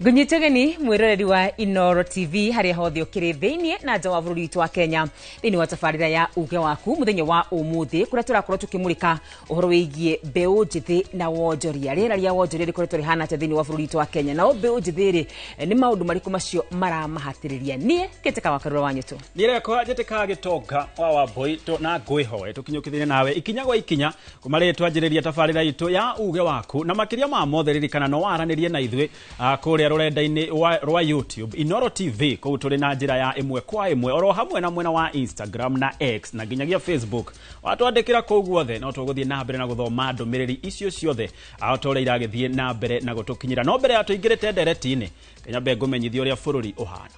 Ngunyite ũgeni mwĩroreri wa Inooro TV harĩa hothe ũkĩrĩ thĩinĩ na nja wa bũrũri witũ wa Kenya, thĩinĩ wa tabarĩra ya Uge Waku mũthenya wa ũmũthĩ, kũrĩa tũrakorwo tũkĩmũrĩka ũhoro wĩgiĩ mbeũ njĩthĩ na wonjoria. Rĩera rĩa wonjoria rĩkoretwo rĩhana atĩa thĩinĩ wa bũrũri witũ wa Kenya, nao mbeũ njĩthĩ rĩ, nĩ maũndũ marĩkũ macio maramahatĩrĩria? Niĩ ngĩtĩka wa Karura wa Nyũtũ. Niĩ rekwa njĩtĩkaga Gĩtonga wa Wambũi na ngwĩhoe tũkinyũkithie nawe ikinya gwa ikinya kuma rĩrĩ twanjĩrĩria tabarĩra itũ ya Uge Waku, na makĩria ma mothe ririkana no waranĩrie na ithuĩ kũrĩa rũrenda-inĩ rwa YouTube Inooro TV, kũu tũrĩ na njĩra ya ĩmwe kwa ĩmwe oro hamwe na mwena wa Instagram na X na nginyagia Facebook. Watwandĩkĩra kũu guothe no tũgũthiĩ na mbere na gũthoma ndũmĩrĩri icio ciothe o ta ũrĩa iragĩthiĩ na mbere na gũtũkinyĩra. No mbere ya tũingĩrĩte ndereti-inĩ, nyambe ngũmenyithie ũrĩa bũrũri ũhana.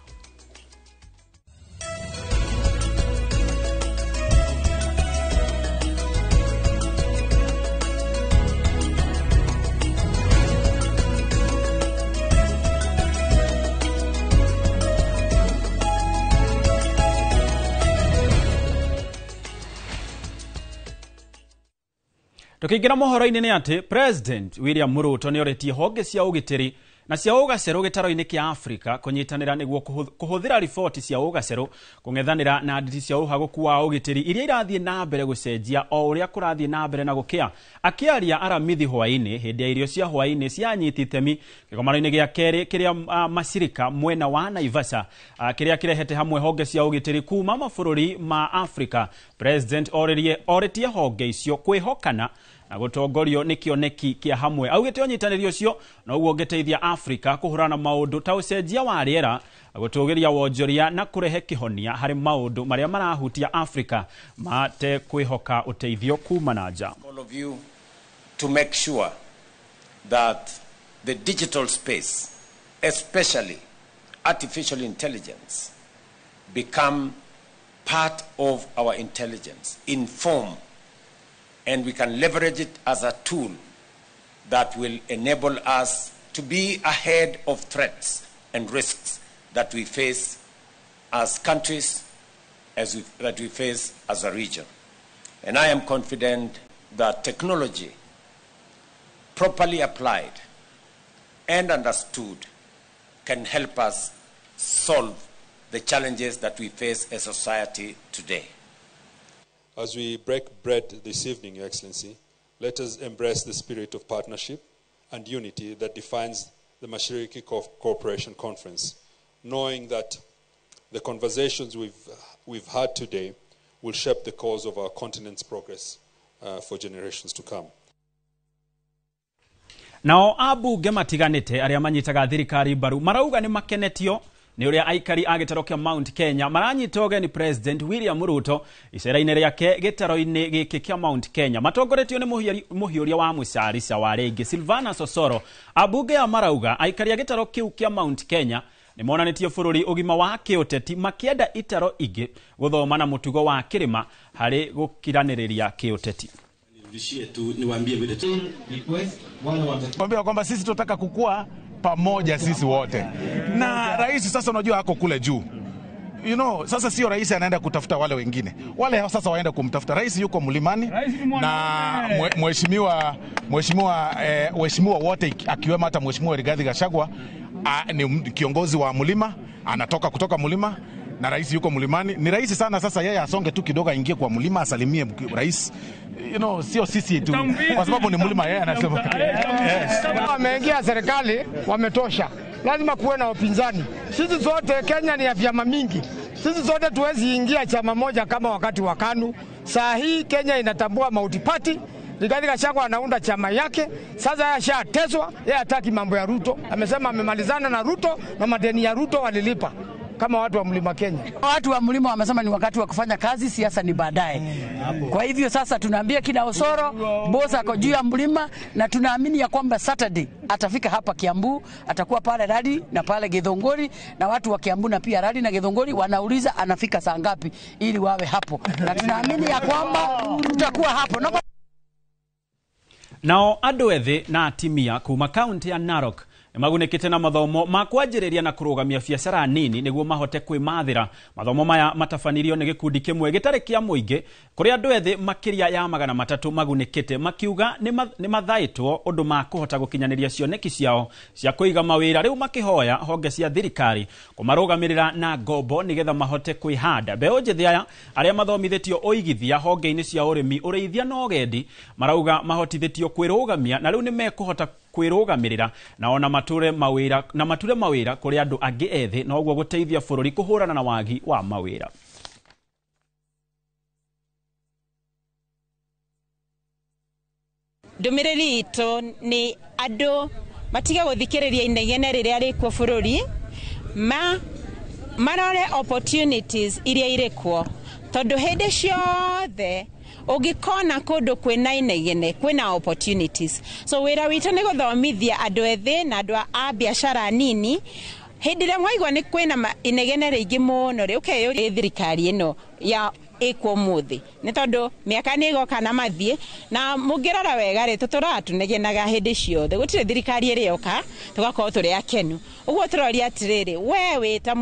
Tukiingira mohoro-inĩ nĩ atĩ President William Ruto nĩ orĩtie honge cia ũgitĩri na cia ũgacerũ gĩtaro-inĩ kĩa Afrika kũnyitanĩra nĩguo kũhũthĩra riboti cia ũgacerũ kũng'ethanĩra na nditi cia ũhagũku wa ũgitĩri iria irathiĩ na mbere gũcenjia o ũrĩa kũrathiĩ na mbere na gũkĩa. Akĩaria aramithi hwaĩ-inĩ hĩndĩ ya irio cia hwaĩ-inĩ cia anyiti itemi kĩgomano-inĩ gĩa kerĩ kĩrĩa macirika mwena wa Naivasha, kĩrĩa kĩrehete hamwe honge cia ũgitĩri kuma mabũrũri ma Afrika, President orĩtie honge icio kwĩhokana na gũtongorio nĩ kĩoneki kĩa hamwe. Augĩte ũnyitanĩri ũcio noguo ũngĩteithia Afrika kũhũrana na maũndũ ta ũcenjia wa rĩera, gũtũgĩria wonjoria na kũrehe kĩhonia harĩ maũndũ marĩa marahutia Afrika mate kwĩhoka ũteithio kuma na nja. All of you to make sure that the digital space, especially artificial intelligence, become part of our intelligence, inform, and we can leverage it as a tool that will enable us to be ahead of threats and risks that we face as countries, that we face as a region. And I am confident that technology, properly applied and understood, can help us solve the challenges that we face as a society today. As we break bread this evening, Your Excellency, let us embrace the spirit of partnership and unity that defines the Mashariki Cooperation Conference, knowing that the conversations we've had today will shape the course of our continent's progress for generations to come. Nao ambunge matiganĩte arĩa manyitaga thirikari mbaru marauga nĩ makenetio nĩ ũrĩa aikari a gĩtaro kĩa Mount Kenya maranyita ũgeni President William Ruto icera-inĩ rĩake gĩtaro-inĩ gĩkĩ kĩa Mount Kenya, matongoretio nĩ mũhiũria wa Mũcarica wa rĩngĩ Silvana Sosoro. Ambunge aya marauga aikari a gĩtaro kĩu kĩa Mount Kenya nĩ monanĩtie bũrũri ũgima wa kĩũteti makĩenda itaro ingĩ gũthoma na mũtugo wa kĩrĩma harĩ gũkiranĩrĩria kĩũteti. Kwambia kwamba sisi tunataka kukua pamoja sisi wote. Na rais sasa unajua ako kule juu. You know, sasa sio rais anaenda kutafuta wale wengine. Wale hao sasa waenda kumtafuta. Rais yuko mlimani na mheshimiwa wote akiwemo hata Mheshimiwa Rigathi Gachagua ni kiongozi wa mlima, anatoka kutoka mlima na rais yuko mlimani. Ni rahisi sana sasa yeye asonge tu kidogo aingie kwa mlima asalimie rais. You know, sio sisi tu kwa sababu ni mlima yeye anasema. Yes. Wameingia serikali wametosha. Lazima kuwe na upinzani. Sisi zote Kenya ni ya vyama mingi. Sisi zote tuwezi ingia chama moja kama wakati wa KANU. Saa hii Kenya inatambua multi-party. Rigathi Gachagua anaunda chama yake. Sasa yeye ashateswa, yeye hataki mambo ya Ruto. Amesema amemalizana na Ruto na madeni ya Ruto walilipa. Kama watu wa mlima Kenya. Watu wa mlima wamesema ni wakati wa kufanya kazi, siasa ni baadaye. Kwa hivyo sasa tunaambia kina Osoro, bosa ako juu ya mlima, na tunaamini ya kwamba Saturday atafika hapa Kiambu, atakuwa pale Radi na pale Githunguri, na watu wa Kiambu na pia Radi na Githunguri wanauliza anafika saa ngapi ili wawe hapo. Na tunaamini ya kwamba tutakuwa hapo. Nao andũ ethĩ na atimia kuma kaunti ya Narok Nĩ magunĩkĩte na mathomo ma kwanjĩrĩria na kũrũgamia biacara nini nĩguo mahote kwĩmathĩra. Mathomo maya matabanirio nĩ gĩkundi kĩmwe gĩtarĩ kĩa mũingĩ kũrĩa andũ ethĩ makĩria ya 300 magunĩkĩte, makiuga nĩ mathaĩtwo ũndũ makũhota gũkinyanĩria cioneki ciao cia kũiga mawĩra, rĩu makĩhoya honge cia thirikari kũmarũgamĩrĩra na ngombo nĩgetha mahote kwĩhanda. Mbeũ njĩthĩ aya arĩa mathomithĩtio ũigithia honge-inĩ cia ũrĩmi, ũrĩithia na ũgendi marauga mahotithĩtio kwĩrũgamia na rĩu nĩ mekũhota kwĩrũgamĩrĩra na ona mature mawĩra kũrĩ andũ angĩ ethĩ, na ũguo gũteithia bũrũri kũhũrana na wagi wa mawĩra. Ndũmĩrĩri itũ nĩ andũ matige gũthikĩrĩria inegene rĩrĩa rĩkuo bũrũri, marore opportunities iria irĩ kuo, tondũ hĩndĩ ciothe ũngĩkona kũndũ kwĩna inegene kwĩna opportunities. So wĩra witũ nĩ gũthomithia andũ ethĩ na andũ a biacara nini. Hĩndĩ ĩrĩa mwaigua nĩ kwĩna inegene rĩingĩ mũno rĩ, ũkeyũria thirikari ĩno ya ĩkuo ũmũthĩ, nĩ tondũ mĩaka nĩ ĩgoka na mathiĩ, na mũngĩrora wega rĩ, tũtũraga tũnegenaga hĩndĩ ciothe, gũtirĩ thirikari ĩrĩ yoka tũgakorwo tũrĩ akenu. Ũguo tũroria atĩrĩrĩ, we wĩ ta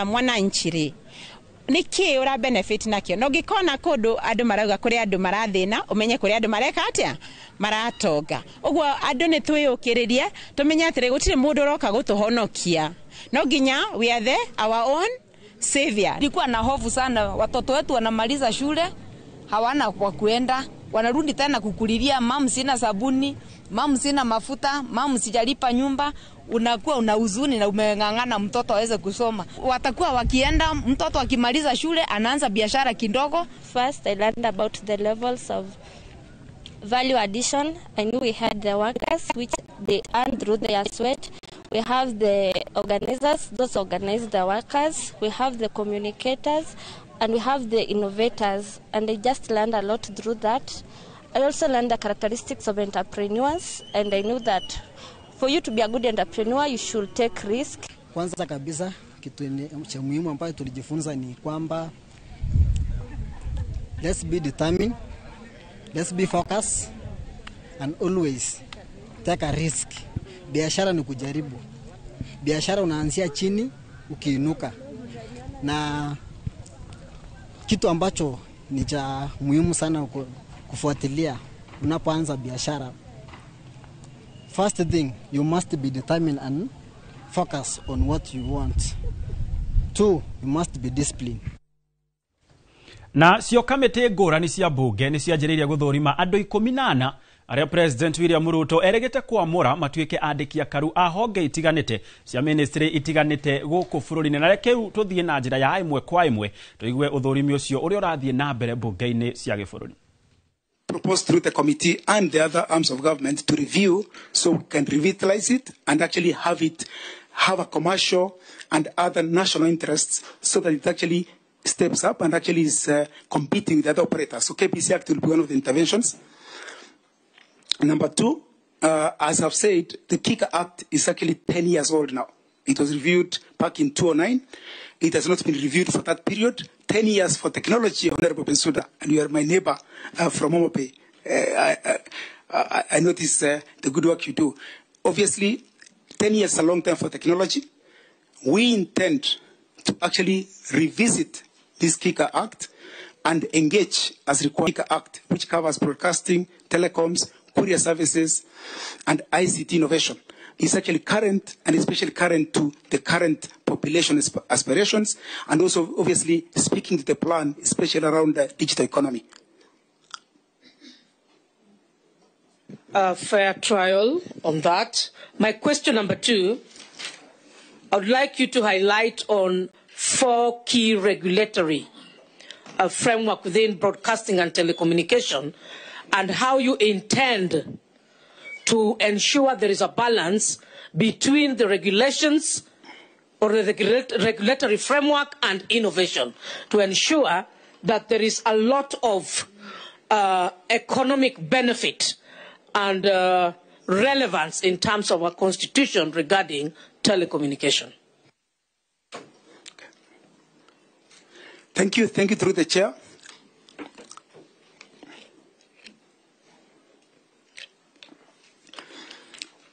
mwananchi rĩ, nĩ kĩ ũra benefit nakĩo? Na ũngĩkona kũndũ andũ marauga kũrĩ andũ marathĩna, ũmenye kũrĩ andũ mareka atĩa, maratonga. Ũguo andũ nĩ twĩyũkĩrĩrie, tũmenye atĩrĩ, gũtirĩ mũndũ ũroka gũtũhonokia, no nginya we are the our own savior. Nilikuwa na hofu sana, watoto wetu wanamaliza shule hawana kwa kuenda, wanarudi tena kukulilia, mam sina sabuni, mam sina mafuta, mam sijalipa nyumba. Unakuwa una huzuni na umeng'ang'ana mtoto aweze kusoma. Watakuwa wakienda, mtoto akimaliza shule anaanza biashara kidogo. First I learned about the levels of value addition. I knew we had the workers, which they earn through their sweat. We have the organizers, those organize the workers. We have the communicators, and we have the innovators. And I just learned a lot through that. I also learned the characteristics of entrepreneurs, and I knew that for you to be a good entrepreneur, you should take risk. Kwanza kabisa kitu cha muhimu ambacho tulijifunza ni kwamba let's be determined, let's be focused, and always take a risk. Biashara ni kujaribu. Biashara unaanzia chini ukiinuka. Na kitu ambacho ni cha muhimu sana kufuatilia unapoanza biashara, first thing, you must be determined and focus on what you want. 2, you must be disciplined. Na cio kamĩtĩ ngũrani cia mbunge nĩ cianjĩrĩirie gũthũrima andũ 14 arĩa President William Ruto erĩgĩte kwamũra matuĩke andĩki akaru a honge itiganĩte cia ministry itiganĩte gũkũ bũrũri-inĩ. Na reke rĩu tũthiĩ na njĩra ya ĩmwe kwa ĩmwe tũigue ũthũrimi ũcio ũrĩa ũrathiĩ na mbere mbunge-inĩ cia gĩbũrũri. Proposed through the committee and the other arms of government to review so we can revitalize it and actually have it have a commercial and other national interests so that it actually steps up and actually is competing with the other operators. So KBC Act will be one of the interventions. Number 2, as I've said, the KICA Act is actually 10 years old now. It was reviewed back in 2009. It has not been reviewed for that period. 10 years for technology, Honorable Bensouda, and you are my neighbor from Omope. I notice the good work you do. Obviously, 10 years is a long time for technology. We intend to actually revisit this KICA Act and engage as required KICA Act, which covers broadcasting, telecoms, courier services, and ICT innovation. It's actually current, and especially current to the current population aspirations, and also obviously speaking to the plan, especially around the digital economy. A fair trial on that. My question number 2, I would like you to highlight on 4 key regulatory framework within broadcasting and telecommunication, and how you intend to ensure there is a balance between the regulations or the regulatory framework and innovation to ensure that there is a lot of economic benefit and relevance in terms of our constitution regarding telecommunication. Thank you. Thank you through the chair.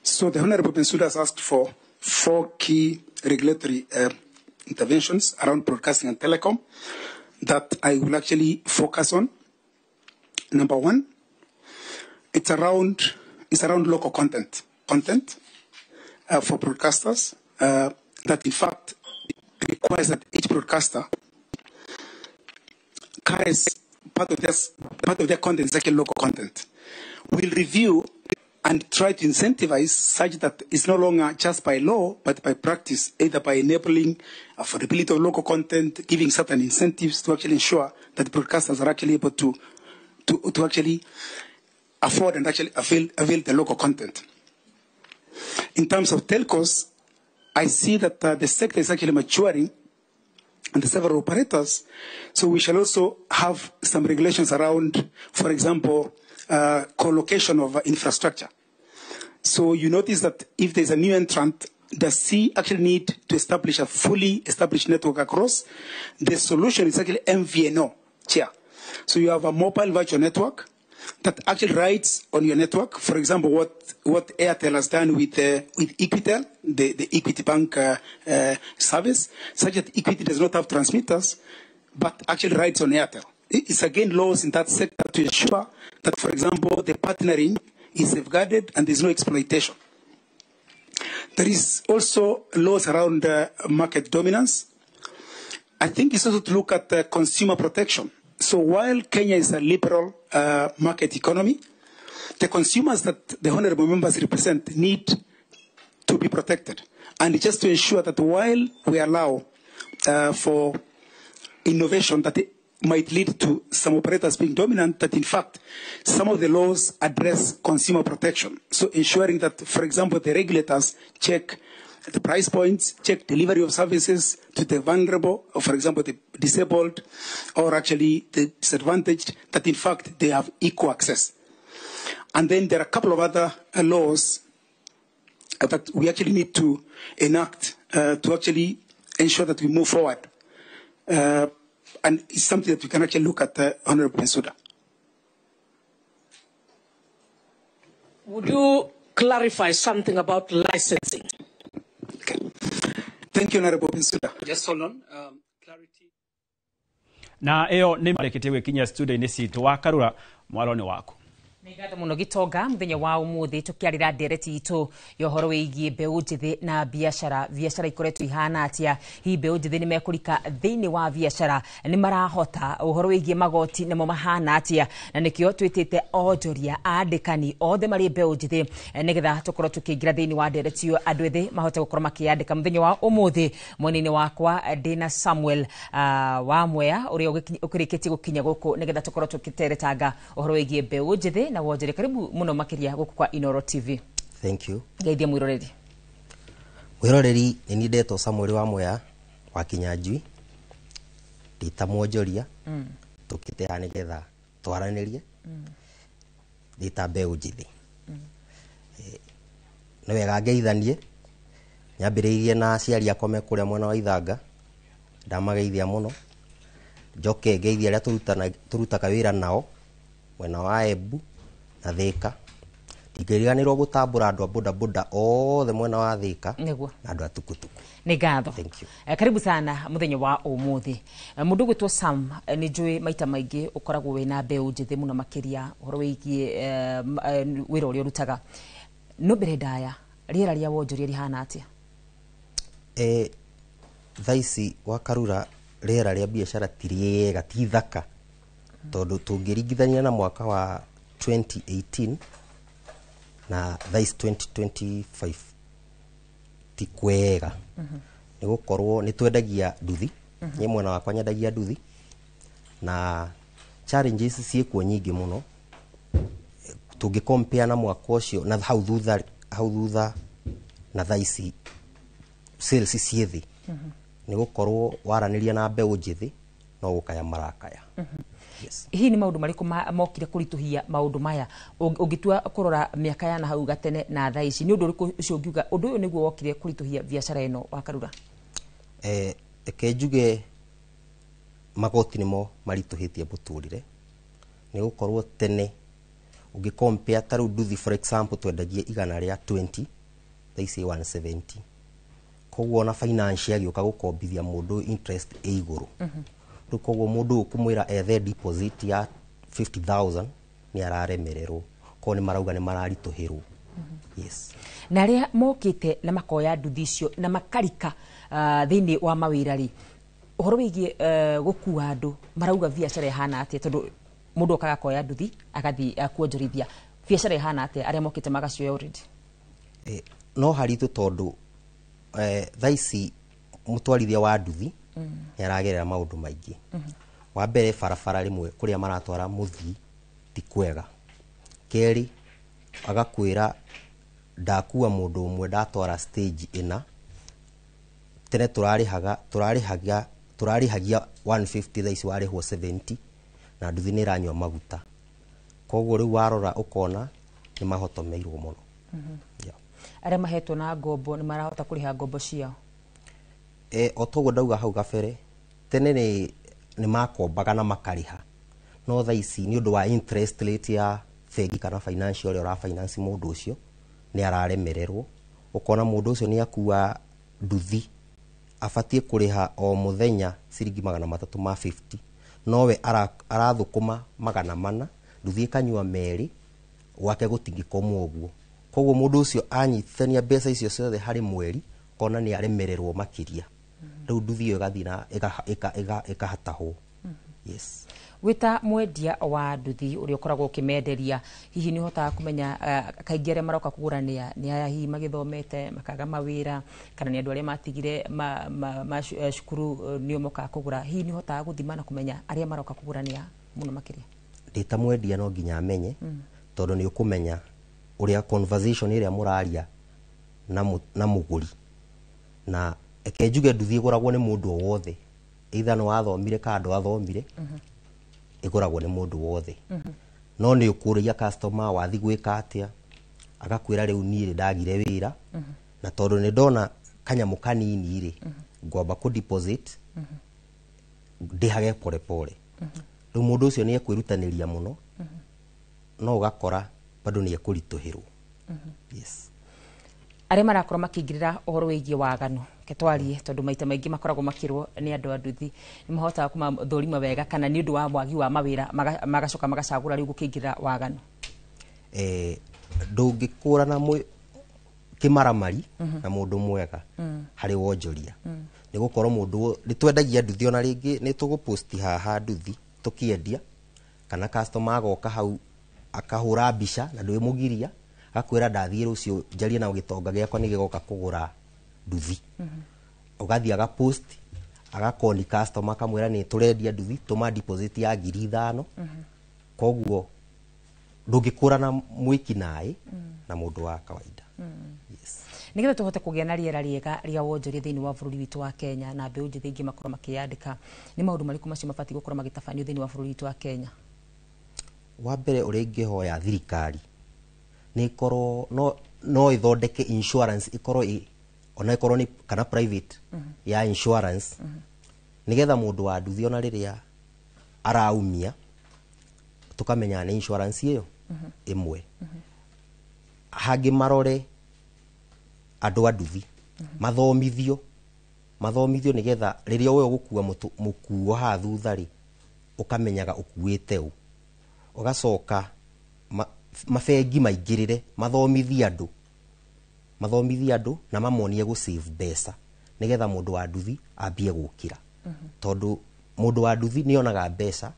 So So the Honorable Bensouda has asked for 4 key regulatory interventions around broadcasting and telecom that I will actually focus on. Number 1, it's around local content for broadcasters that in fact requires that each broadcaster carries part of their content is actually local content. We'll review and try to incentivize such that it's no longer just by law, but by practice, either by enabling affordability of local content, giving certain incentives to actually ensure that broadcasters are actually able to actually afford and actually avail the local content. In terms of telcos, I see that the sector is actually maturing and the several operators. So we shall also have some regulations around, for example, co-location of infrastructure. So you notice that if there's a new entrant, does he actually need to establish a fully established network across? The solution is actually MVNO, Chair. So you have a mobile virtual network that actually rides on your network. For example, what Airtel has done with Equitel, the Equity Bank service, such that Equity does not have transmitters, but actually rides on Airtel. It's again laws in that sector to ensure that, for example, the partnering is safeguarded and there's no exploitation. There is also laws around market dominance. I think it's also to look at consumer protection. So while Kenya is a liberal market economy, the consumers that the honorable members represent need to be protected. And just to ensure that while we allow for innovation that it might lead to some operators being dominant, that in fact, some of the laws address consumer protection. So ensuring that, for example, the regulators check the price points, check delivery of services to the vulnerable, or for example, the disabled, or actually the disadvantaged, that in fact they have equal access. And then there are a couple of other laws that we actually need to enact to actually ensure that we move forward. And it's something that we can actually look at, Honorable Bensouda. Would you clarify something about licensing? Okay. Thank you, Honorable Bensouda. Just hold on. Clarity. Na ĩyo nĩ marĩkĩtie gwĩkinyia studio-inĩ citũ wa Karura mwaro nĩ waku. Nĩ ngatho mũno Gitonga mũthenya wa ũmũthĩ tũkĩarĩra ndereti itũ ya ũhoro wĩgiĩ mbeũ njĩthĩ na biacara. Biacara ikoretwo ihana atĩa? Hihi mbeũ njĩthĩ nĩ mekũrika thĩinĩ wa biacara? Nĩ marahota? Ũhoro wĩgiĩ magoti namo mahana atĩa? Na nĩkĩo twĩtĩte onjoria andĩkani othe marĩ mbeũ njĩthĩ nĩgetha tũkorwo tũkĩingĩra thĩinĩ wa ndereti ĩyo andũ ethĩ mahote gũkorwo makĩyandĩka. Mũthenya wa ũmũthĩ mwena-inĩ wakwa ndĩna Samuel wa Mwea ũrĩa ũkĩrĩkĩtie gũkinya gũkũ nĩgetha tũkorwo tũkĩteretanga ũhoro wĩgiĩ mbeũ njĩthĩ na wonjere. Karibu muno makiria guku kwa Inoro TV. Thank you. Geithia mwiroreri. Mwiroreri ni ni ndetwo Samuel wa Mwea wa Kinyanjui ndita mwonjoria tukite haha nigetha twaranirie ndita mbeũ njĩthĩ. Nĩ wega ngeithanie nyambĩrĩirie na aciari akwa me kũrĩa mwena wa Ithanga, ndamageithia mũno, njoke ngeithie arĩa tũrutaga wĩra nao mwena wa Embu na Thika. Ndingĩriganĩrwo gũtambũra andũ a bodaboda othe mwena wa Thika na andũ a tukutuku. Nĩ ngatho. Thank you. Karibu sana mũthenya wa ũmũthĩ. Mũndũ ũgwĩtwo Sam, nĩ njũĩ maita maingĩ ũkoragwo wĩna mbeũ njĩthĩ mũno makĩria ũhoro wĩgiĩ wĩra ũrĩa ũrutaga. No mbere ndaya, rĩera rĩa wonjoria rĩhana atĩa? Thaa ici wa Karura rĩera rĩa biacara ti rĩega, ti thaka, tondũ tũngĩringithania na mwaka wa 2018 na thaa ici 2025 ti kwega. Nĩ gũkorwo nĩ twendagia nduthi, niĩ mwena wakwa nyendagia nduthi, na challenges ciĩkuo nyingĩ mũno tũngĩ compare na mwaka ũcio na hau thutha na thaa ici sales ciĩ thĩ. Nĩ gũkorwo waranĩria na mbeũ njĩthĩ no gũkaya marakaya. Yes. Hihi nĩ maũndũ marĩkũ mokire kũritũhia maũndũ maya ũngĩtua kũrora mĩaka ya na hau gatene na thaa ici? Nĩ ũndũ ũrĩkũ ũcio ũngiuga ũndũ ũyũ nĩguo wokire kũritũhia biacara ĩno wa Karura? Reke njuge magoti nĩmo maritũhĩtie mũtũrĩre. Nĩ gũkorwo tene ũngĩ compare ta rĩu nduthi for example twendagia 120 Thaa ici ĩ 170. Koguo ona financial agĩũka gũkombithia mũndũ, interest ĩ igũrũ. Rĩu koguo mũndũ ũkũmwĩra ethe deposit ya 50,000 nĩ araremererwo. Koguo nĩ marauga nĩ mararitũhĩrwo. Yes. Na arĩa mokĩte na makoya nduthi icio na makarika thĩinĩ wa mawĩra rĩ, ũhoro wĩgiĩ gũkua andũ, marauga biacara ĩhana atĩa? Tondũ mũndũ okaga akoya nduthi agathiĩ kuonjorithia, biacara ĩhana atĩa arĩa mokĩte magacioya already? No haritũ tondũ thaa ici mũtwarithia wa nduthi nĩ aragerera maũndũ maingĩ. Wa mbere, barabara rĩmwe kũrĩa maratwara mũthii ti kwega. Kerĩ, agakwĩra ndakua mũndũ ũmwe ndatwara stage ĩna, tene tũrarĩhaga tũrarĩhagia tũrarĩhagia 150, thaa ici warĩhwo 70, na nduthi nĩ ĩranyua maguta. Koguo rĩu warora ũkona nĩ mahotomeirwo mũno. Yeah. Arĩa mahetwo na ngombo nĩ marahota kũrĩha ngombo ciao? O toguo ndauga hau gabere, tene nĩ makombaga na makarĩha, no thaa ici nĩ ũndũ wa interest rate ya bengi kana financial ũrĩa ũra finance mũndũ ũcio, nĩ araremererwo. Ũkona mũndũ ũcio nĩ akua nduthi, abatiĩ kũrĩha o mũthenya ciringi 350, nowe arathũkũma 400, nduthi ĩkanyua merĩ, gwake gũtingĩkomwo ũguo. Koguo mũndũ ũcio anyitithania mbeca icio ciothe harĩ mweri, kona nĩ aremererwo makĩria. Rĩu nduthi ĩyo ĩgathiĩ na ĩkahatahwo. Yes. Wĩta mwendia wa nduthi ũrĩa ũkoragwo ũkĩmenderia, hihi nĩ ũhotaga kũmenya kaingĩ arĩa maroka kũgũra nĩ aya hihi magĩthomete makaga mawĩra, kana nĩ andũ arĩa matigire ma cukuru nĩo mokaga kũgũra? Hihi nĩ ũhotaga gũthima na kũmenya arĩa maroka kũgũra nĩ a mũno makĩria? Ndĩ ta mwendia no nginya amenye, tondũ nĩ ũkũmenya ũrĩa conversation ĩrĩa mũraria na mũgũri. Na eke njuge, nduthi ĩgũragwo nĩ mũndũ o wothe, either nĩ wathomire kana ndwathomire, ĩgũragwo nĩ mũndũ wothe. No nĩ ũkũrĩria customer wathi gwĩka atĩa, agakwĩra rĩu niĩ rĩ ndagire wĩra, na tondũ nĩ ndona kanyamũ kanini rĩ, ngwamba kũ deposit ndĩhage pole pole. Rĩu mũndũ ũcio nĩ ekwĩrutanĩria mũno, no ũgakora bado nĩ ekũritũhĩrwo. Yes. Arĩa marakorwo makĩingĩrĩra ũhoro wĩgiĩ waganu, ke twarie, tondũ maita maingĩ makoragwo makĩrwo nĩ andũ a nduthi, nĩ mahotaga kũmathũrima wega, kana nĩ ũndũ wa wagi wa mawĩra magacoka magacagũra rĩu gũkĩingĩrĩra waganu? Ndũngĩkũrana kĩmaramari na mũndũ mwega harĩ wonjoria, nĩ gũkorwo mũndũ nĩ twendagia nduthi, ona rĩngĩ nĩ tũgũposti haha nduthi tũkĩendia, kana customer agoka hau akahũra mbica na ndwĩmũgiria, agakwĩra ndathiĩ rũciũ njarie na gĩtonga gĩakwa nĩ gĩgoka kũgũra nduthi. Ũgathiĩ agapost, agakoni customer, akamwĩra nĩ tũrendia nduthi, tũma deposit ya 5,000. Koguo ndũngĩkũrana mwĩki naĩ na mũndũ wa kawaida. Yes. Nĩgetha tũhote kũgĩa na rĩera rĩega rĩa wonjoria thĩinĩ wa bũrũri witũ wa Kenya, na mbeũ njĩthĩ ingĩ makorwo makĩyandĩka, nĩ maũndũ marĩkũ macio mabatiĩ gũkorwo magĩtabanio thĩinĩ wa bũrũri witũ wa Kenya? Wa mbere, ũrĩa ingĩhoya thirikari nĩ ĩkorwo no ĩthondeke insurance, ĩkorwo ona ĩkorwo nĩ kana private ya insurance, nĩgetha mũndũ wa nduthi ona rĩrĩa araumia tũkamenya nĩ insurance ĩyo ĩmwe. Hangĩ marore andũ a nduthi mathomithio, nĩgetha rĩrĩa ũyũ ũgũkua mũkuo haha thutha rĩ, ũkamenyaga ũkuĩte ũ. Ũgacoka mabengi maingĩrĩre, mathomithie andũ na mamonie gũ save mbeca, nĩgetha mũndũ wa nduthi ambie gũkĩra. Tondũ mũndũ wa nduthi nĩ onaga mbeca,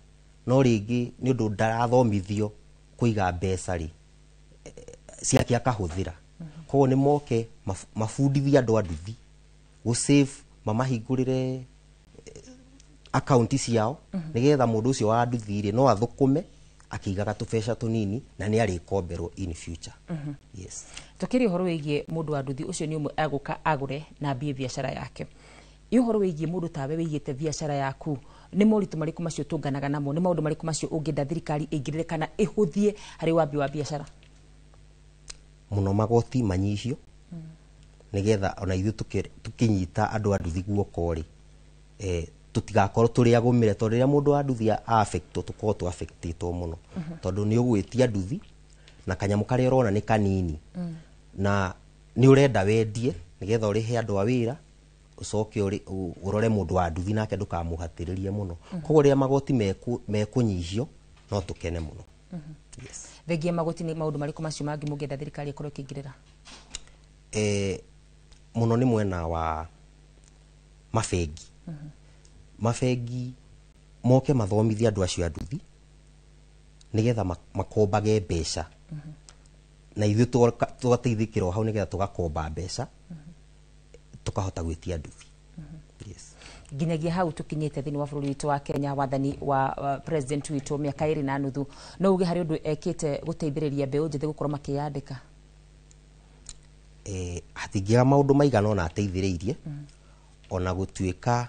no rĩngĩ nĩ ũndũ ndarathomithio kũiga mbeca rĩ, ciake akahũthĩra. Koguo nĩ moke mabundithie andũ a nduthi gũ save, mamahingũrĩre akaunti ciao, nĩgetha mũndũ ũcio wa nduthi rĩ, no athũkũme akĩigaga tũbeca tũnini na nĩ arĩkomberwo in future. Yes. Tũkĩrĩ ũhoro wĩgiĩ mũndũ wa nduthi ũcio, nĩ ũmwe agũka agũre na ambie biacara yake. Ĩ ũhoro wĩgiĩ mũndũ tawe wĩigĩte biacara yaku, nĩ moritũ marĩkũ macio tũnganaga namo? Nĩ maũndũ marĩkũ macio ũngĩenda thirikari ĩingĩrĩre kana ĩhũthie harĩ wambi wa biacara? Mũno magoti manyihio, nĩgetha ona ithuĩ tũkĩnyita andũ a nduthi guoko rĩ, tũtigakorwo tũrĩ agũmĩre, tondũ rĩrĩa mũndũ wa nduthi affectwo, tũkorwo tũ affectĩtwo mũno, tondũ nĩ ũgwĩtia nduthi na kanyamũ karĩa ũrona nĩ kanini na Nĩ ũrenda wendie nĩgetha ũrĩhe andũ a wĩra, ũcoke ũrore mũndũ wa nduthi nake ndũkamũhatĩrĩrie mũno. Koguo rĩrĩa magoti mekũnyihio no tũkene mũno. Yes. Thengia magoti, nĩ maũndũ marĩkũ macio mangĩ mũngĩenda thirikari ĩkorwo ĩkĩingĩrĩra? Mũno nĩ mwena wa mabengi. Mabengi moke mathomithie andũ acio a nduthi nĩgetha makombage mbeca, na ithuĩ tũgateithĩkĩra o hau nĩgetha tũgakomba mbeca tukahota gwĩtia nduthi. Yes. Nginyagia hau tukinyĩte thĩinĩ wa bũrũri witũ wa Kenya, wathani wa president witũ mĩaka 2.5, no uge harĩ ũndũ ekĩte gũteithĩrĩria mbeũ njĩthĩ gũkorwo makĩyandĩka? Hatingĩaga maũndũ maigana ona ateithĩrĩirie, ona gũtuĩka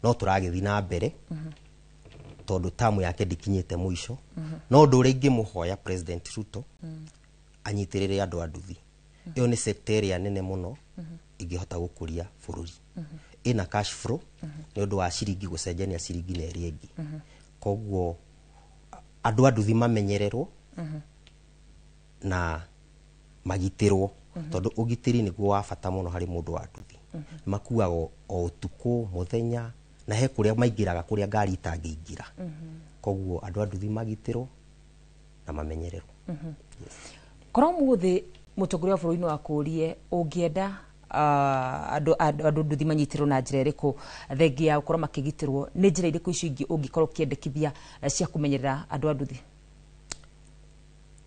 no tũragĩthiĩ na mbere tondũ tamu yake ndĩkinyĩte mũico. No ũndũ ũrĩa ingĩmũhoya President Ruto, anyitĩrĩre andũ a nduthi. Ĩyo nĩ sector ĩrĩa nene mũno ĩngĩhota gũkũria bũrũri. Ĩna cash flow nĩ ũndũ wa ciringi gũcenjania ciringi na ĩrĩa ĩngĩ. Koguo andũ a nduthi mamenyererwo na magitĩrwo, tondũ ũgitĩri nĩguo wa bata mũno harĩ mũndũ wa nduthi. Makuaga o ũtukũ mũthenya, na he kũrĩa maingĩraga kũrĩa ngari itangĩingĩra. Koguo andũ a nduthi magitĩrwo na mamenyererwo. Korwo mũthĩ mũtongoria wa bũrũri no akũrie ũngĩenda andũ nduthi manyitĩrwo na njĩra ĩrĩkũ, thengia ya gũkorwo makĩgitĩrwo, nĩ njĩra irĩkũ icio ingĩ ũngĩkorwo ũkĩendekithia cia kũmenyerera andũ a nduthi?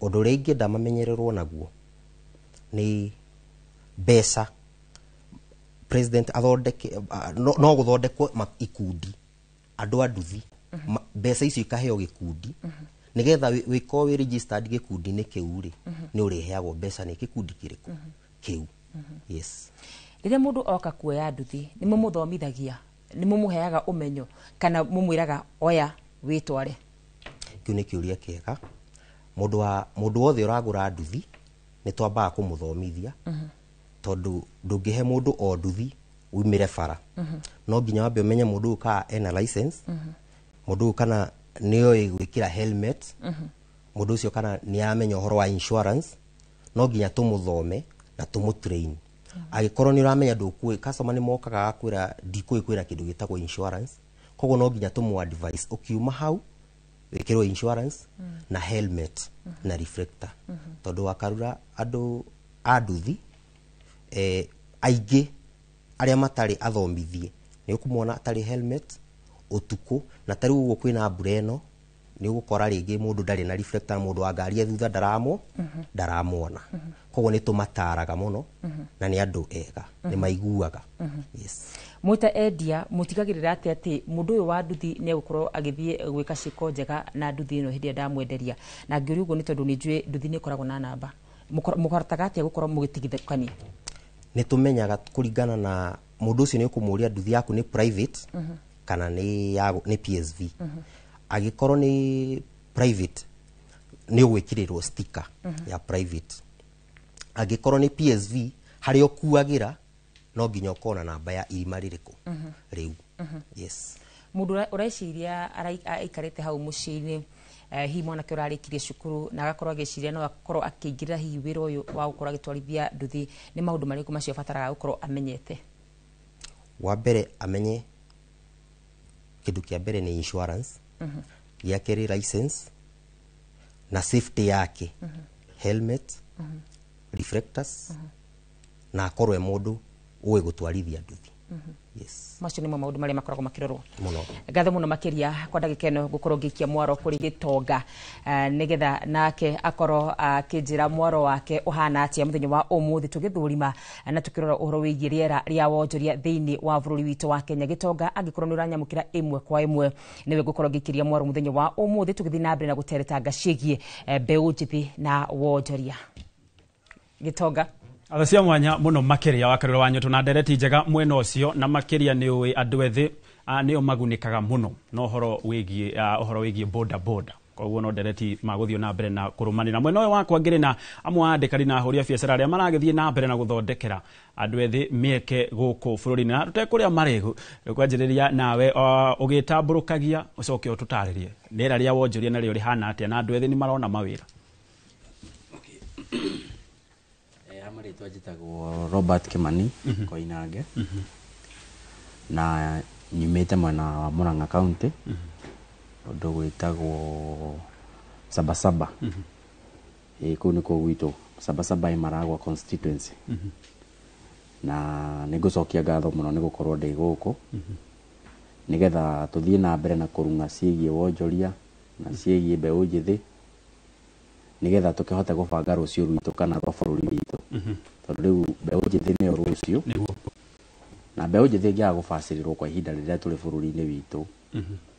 Ũndũ ũrĩa ingĩenda mamenyererwo naguo nĩ mbeca. President athondeke, no gũthondekwo ikundi andũ a nduthi, mbeca icio ikaheo gĩkundi nĩgetha wĩkorwo wĩ registered gĩkundi-inĩ kĩu rĩ, nĩ ũrĩheagwo mbeca nĩ gĩkundi kĩrĩkũ kĩu. Yes. Rĩrĩa mũndũ oka kuoya nduthi, nĩ mũmũthomithagia, nĩ mũmũheaga ũmenyo, kana mũmwĩraga oya wĩtware? Kĩu nĩ kĩũria kĩega. Mũndũ wothe ũragũra nduthi nĩ twambaga kũmũthomithia, tondũ ndũngĩhe mũndũ o nduthi umĩre bara. No nginya wambe ũmenye mũndũ ũyũ kana ena license, mũndũ ũyũ kana nĩoĩ gwĩkĩra helmet, mũndũ ũcio kana nĩ aramenya ũhoro wa insurance. No nginya tũmũthome na tũmũtrain. Angĩkorwo nĩ ũramenya ndũkũĩ, customer nĩ mokaga agakwĩra ndikũĩ kwĩna kĩndũ gĩtagwo insurance, koguo no nginya tũmũ advice ũkiuma hau wĩkĩrwo insurance na helmet na reflector. Tondũ wakarura andũ a nduthi aingĩ arĩa matarĩ athomithie nĩ ũkũmona atarĩ helmet ũtukũ, na tarĩu ũguo kwĩna mbura ĩno nĩ ũgũkora rĩngĩ mũndũ ndarĩ na reflector, mũndũ wa ngari e thutha ndaramwona. Koguo nĩ tũmataraga mũno na nĩ andũ ega, nĩ maiguaga. Yes. Mwĩta endia mũtigagĩrĩra atĩ atĩ mũndũ ũyũ wa nduthi nĩ egũkorwo agĩthiĩ gwĩka ciĩko njega na nduthi ĩno hĩndĩ ĩrĩa ndamwenderia? Na ngĩũria ũguo nĩ tondũ nĩ njũĩ nduthi nĩ ĩkoragwo na namba. Mũhotaga atĩa gũkorwo mũgĩtigithũkania? Nĩ tũmenyaga kũringana na mũndũ ũcio, nĩ ũkũmũria nduthi yaku nĩ private kana nĩ PSV. Angĩkorwo nĩ private nĩ ũgwĩkĩrĩrwo sticker ya private. Angĩkorwo nĩ PSV, harĩa ũkuagĩra no nginya ũkorwo na namba ya irima rĩrĩkũ rĩu. Yes. Mũndũ ũreciria aikarĩte hau mũciĩ-inĩ, hihi mwanake ũrarĩkirie cukuru na agakorwo agĩciria no akorwo akĩingĩrĩra hihi wĩra ũyũ wa gũkorwo agĩtwarithia nduthi, nĩ maũndũ marĩkũ macio abataraga gũkorwo amenyete? Wa mbere amenye kĩndũ kĩa mbere nĩ insurance, gĩa kerĩ license na safety yake, helmet, reflectors, na akorwo e mũndũ ũĩ gũtwarithia nduthi. Yes. Macio nĩmo maũndũ marĩa makoragwo makĩrorwo mũno. Ngatho mũno makĩria kwa ndagĩka ĩno ngũkorwo ngĩikia mwaro kũrĩ Gĩtonga, nĩgetha nake akorwo akĩnjĩra mwaro wake ũhana atĩa mũthenya wa ũmũthĩ, tũgĩthũrima na tũkĩrora ũhoro wĩgiĩ rĩera rĩa wonjoria thĩinĩ wa bũrũri witũ wa Kenya. Gĩtonga, angĩkorwo nĩ ũranyamũkĩra ĩmwe kwa ĩmwe, nĩwe ngũkorwo ngĩikĩria mwaro mũthenya wa ũmũthĩ, tũgĩthiĩ na mbere na gũteretanga ciĩgiĩ mbeũ njĩthĩ na wonjoria. Gĩtonga. Atho cia mwanya mũno makĩria wa Karura wa Nyoto na ndereti njega mwena ũcio, na makĩria nĩ ũĩ andũ ethĩ nĩo magunĩkaga mũno na ũhoro wĩgiĩ boda boda. Koguo no ndereti magũthiĩ na mbere na kũrũmanĩra. Mwena ũyũ wakwa ngĩrĩ na amwe a andĩkani na ahũri a biacara arĩa maragĩthiĩ na mbere na gũthondekera andũ ethĩ mĩeke gũkũ bũrũri-inĩ, na tũtekũrĩa marĩgu kwanjĩrĩria nawe ũgĩtambũrũkagia ũcoke ũtũtarĩrie rĩera rĩa wonjoria narĩo rĩhana atĩa na andũ ethĩ nĩ marona mawĩra. Marĩtwa njĩtagwo Robert Kimani Koinange, na nyumĩte mwena wa Murang'a County, ũndũ gwĩtagwo Sabasaba. Ĩĩ, kũu nĩkuo gwitũ, Sabasaba ĩ Maragwa constituency. Na nĩ ngũcokia ngatho mũno nĩ gũkorwo ndĩ gũkũ nĩgetha tũthiĩ na mbere na kũrung'a ciĩgiĩ wonjoria na ciĩgiĩ mbeũ njĩthĩ, nĩgetha tũkĩhote gũbanga rũciũ rwitũ kana rwa bũrũri witũ, tondũ rĩu mbeũ njĩthĩ nĩyo rũciũ, na mbeũ njĩthĩ ĩngĩaga gũbacĩrĩrwo kwa ihinda rĩrĩa tũrĩ bũrũri-inĩ witũ,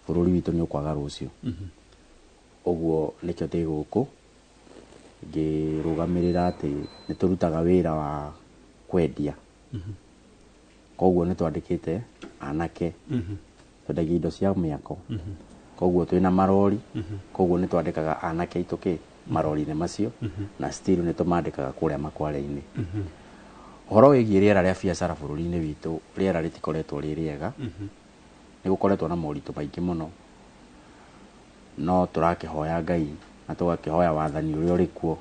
bũrũri witũ nĩ ũkwaga rũciũ. Ũguo nĩkĩo ndĩ gũkũ ngĩrũgamĩrĩra atĩ nĩ tũrutaga wĩra wa kwendia, koguo nĩ twandĩkĩte anake, twendagia indo cia mĩako, koguo twĩna marori, koguo nĩ twandĩkaga anake aitũ kĩ marori-inĩ macio, na still nĩ tũmandĩkaga kũrĩa makware-inĩ. Ũhoro wĩgiĩ rĩera rĩa biacara bũrũri-inĩ witũ, rĩera rĩtikoretwo rĩ rĩega, nĩ gũkoretwo na moritũ maingĩ mũno, no tũrakĩhoya Ngai na tũgakĩhoya wathani ũrĩa ũrĩ kuo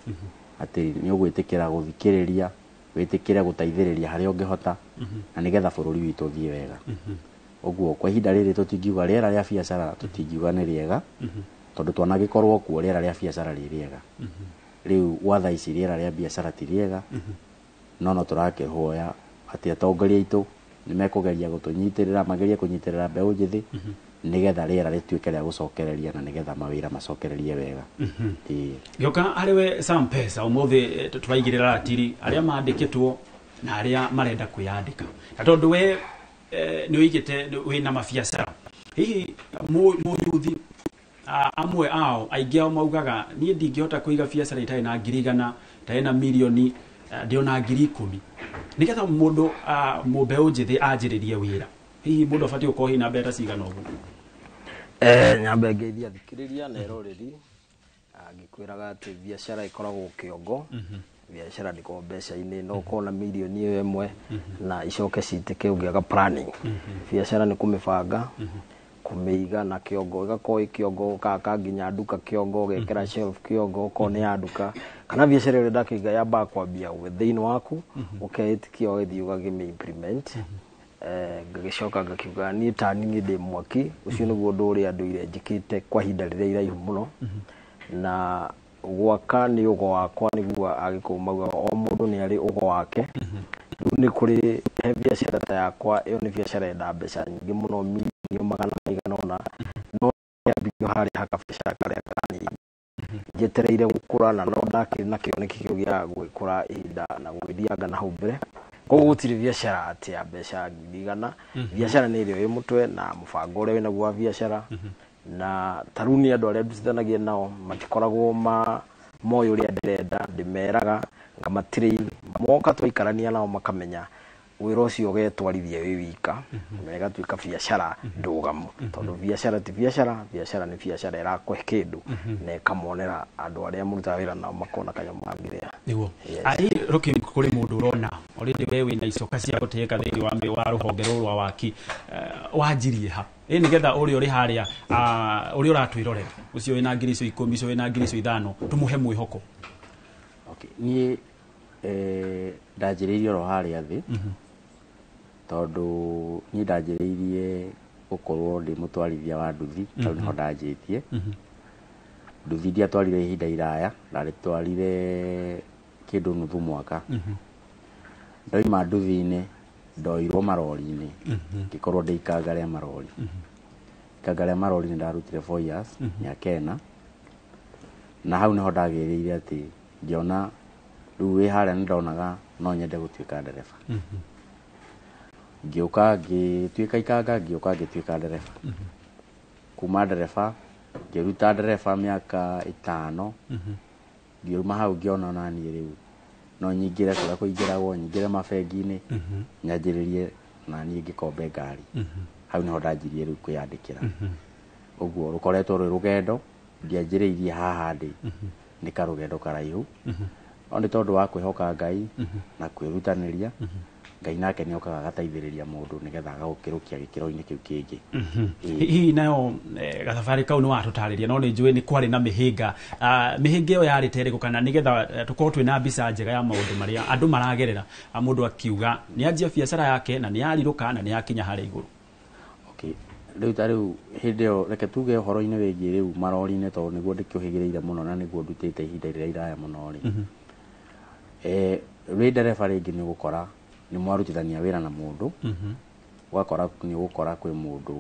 atĩ nĩ ũgwĩtĩkĩra gũthikĩrĩria, wĩtĩkĩre gũteithĩrĩria harĩa ũngĩhota, na nĩgetha bũrũri witũ ũthiĩ wega. Ũguo kwa ihinda rĩrĩ tũtingiuga rĩera rĩa biacara, tũtingiuga nĩ rĩega, tondũ twanagĩkorwo kuo rĩera rĩa biacara rĩ rĩega. Rĩu gwa thaa ici rĩera rĩa biacara ti rĩega, no tũrakĩhoya atĩ atongoria aitũ nĩ mekũgeria gũtũnyitĩrĩra, magerie kũnyitĩrĩra mbeũ njĩthĩ, nĩgetha rĩera rĩtuĩke rĩa gũcokereria na nĩgetha mawĩra macokererie wega. Ĩĩ. Gĩoka harĩ we Sam Pesa, ũmũthĩ tũraigĩrĩra ratiri arĩa mandĩkĩtwo na arĩa marenda kwĩyandĩka, na tondũ we nĩ ũigĩte wĩna mabiacara, hihi mũyuthi amwe ao, aingĩ ao maugaga niĩ ndingĩhota kũiga biacara itarĩ na 100,000, itarĩ na mirioni, ndĩona 10,000, nĩgetha mũndũ mũmbeũ njĩthĩ anjĩrĩrie wĩra, hihi mũndũ abatiĩ gũkorwo hihi na mbeca cigana ũguo? Nyambe ngeithia athikĩrĩria na eroreri, ngĩkwĩraga atĩ biacara ĩkoragwo kĩongo, biacara ndĩkoragwo mbeca-inĩ, no ũkorwo na mirioni ĩyo ĩmwe na icoke citĩke ũngĩaga planning. Biacara nĩ kũmĩbanga, kũmĩiga na kĩongo, ĩgakorwo ĩ kĩongo, ũgaka nginya nduka kĩongo, ũgekĩra shelf kĩongo, okorwo nĩ ya nduka kana biacara ĩrĩa ũrenda yambaga kwambia thĩinĩ waku, ũkeĩtĩkia, ũgagĩthiĩ ũgakĩmĩ implement. Ngagĩcoka ngakiuga niĩ ta niĩ ndĩ mwaki ũcio, nĩguo ũndũ ũrĩa ndũire njĩkĩte kwa ihinda rĩrĩa iraihu mũno, na gwaka nĩ ũgo wakwa, nĩguo Agĩkũyũ maugaga o mũndũ nĩ arĩ ũgo wake. Rĩu nĩ kũrĩ he biacara ta yakwa, ĩyo nĩ biacara yendaga mbeca nyingĩ mũno, mirioni magana maigana ũna, no kĩambithio harĩa hakabiacara karĩa kanini njetereire gũkũra, na no ndakĩrĩ na kĩoneki kĩu gĩa gwĩkũra ihinda na gũgĩthianga na hau mbere. Koguo gũtirĩ biacara atĩ ya mbeca 100,000. Biacara nĩ ĩrĩa wĩ mũtwe na mũbango ũrĩa wĩnaguo wa biacara, na ta rĩu nĩ andũ arĩa ndutithanagia nao matikoragwo ma moĩ ũrĩa ndĩrenda, ndĩmeraga ngamatrain, moka twaikarania nao makamenya wĩra ũcio ũgetwarithia wĩ wika, na ĩgatuĩka biacara ndũgamu, tondũ biacara ti biacara, biacara nĩ biacara ĩrakũhe kĩndũ na ĩkamonera andũ arĩa mũrutaga wĩra nao makona kanyamũ mangĩrĩa. Nĩguo ai rũki kũrĩ mũndũ ũrona already we wĩna icoka cia gũtĩĩka thĩinĩ wa rũhonge rũrũ rwa waki, wanjirie ha ĩ nĩgetha ũrĩa ũrĩ harĩa, ũrĩa ũratwĩrorera, ũcio wĩna 10,000 icio, ũcio wĩna 5,000 icio, tũmũhe mwĩhoko? Okay, niĩ ndanjĩrĩirie oro harĩa thĩ, tondũ niĩ ndanjĩrĩirie gũkorwo ndĩ mũtwarithia wa nduthi, hau nĩho ndanjĩtie. Nduthi ndiatwarire ihinda iraya, ndarĩtwarire kĩndũ nuthu mwaka. Ndoima nduthi-inĩ ndoirwo marori-inĩ, ngĩkorwo ndĩ ikanga rĩa marori. Ikanga rĩa marori nĩ ndarutire 4 years, mĩaka 4, na hau nĩho ndagĩrĩire atĩ ngĩona rĩu wĩ harĩa nĩ ndonaga no nyende gũtuĩka ndereba. Ngĩũka ngĩtuĩka ikanga, ngĩũka ngĩtuĩka ndereba. Kuma ndereba ngĩruta ndereba mĩaka 5, ngiuma hau ngĩona ona niĩ rĩu no nyingĩre kũrĩa kũingĩragwo, nyingĩre mabengi-inĩ, nyanjĩrĩrie na niĩ ngĩkombe ngari. Hau nĩho ndanjirie rĩu kwĩyandĩkĩra. Ũguo rũkoretwo rwĩ rũgendo, ndianjĩrĩirie haha ndĩ, nĩ karũgendo karaihu. No nĩ tondũ wa kwĩhoka Ngai na kwĩrutanĩria, Ngai nake nĩ okaga agateithĩrĩria mũndũ nĩgetha agagũkĩrũkia gĩkĩro-inĩ kĩu kĩngĩ. Hihi nayo gathabarĩ kau nĩ watũtarĩria, no nĩ njũĩ nĩ kwarĩ na mĩhĩnga. Mĩhĩnga ĩyo yarĩ ta ĩrĩkũ, kana nĩgetha tũkorwo twĩna mbica njega ya maũndũ marĩa andũ maragerera, mũndũ akiuga nĩ anjia biacara yake na nĩ yarirũka na nĩ yakinya harĩa igũrũ? Okay. Rĩu ta rĩu hĩndĩ ĩyo, reke tuge ũhoro-inĩ wĩgiĩ rĩu marori-inĩ, tondũ nĩguo ndĩkĩũhĩgĩrĩire mũno na nĩguo ndutĩte ihinda rĩrĩa iraya mũno rĩ. Wĩ ndereba rĩngĩ nĩ ũgũkora nĩ mwarutithania wĩra na mũndũ, ũgakora nĩ ũgũkora kwĩ mũndũ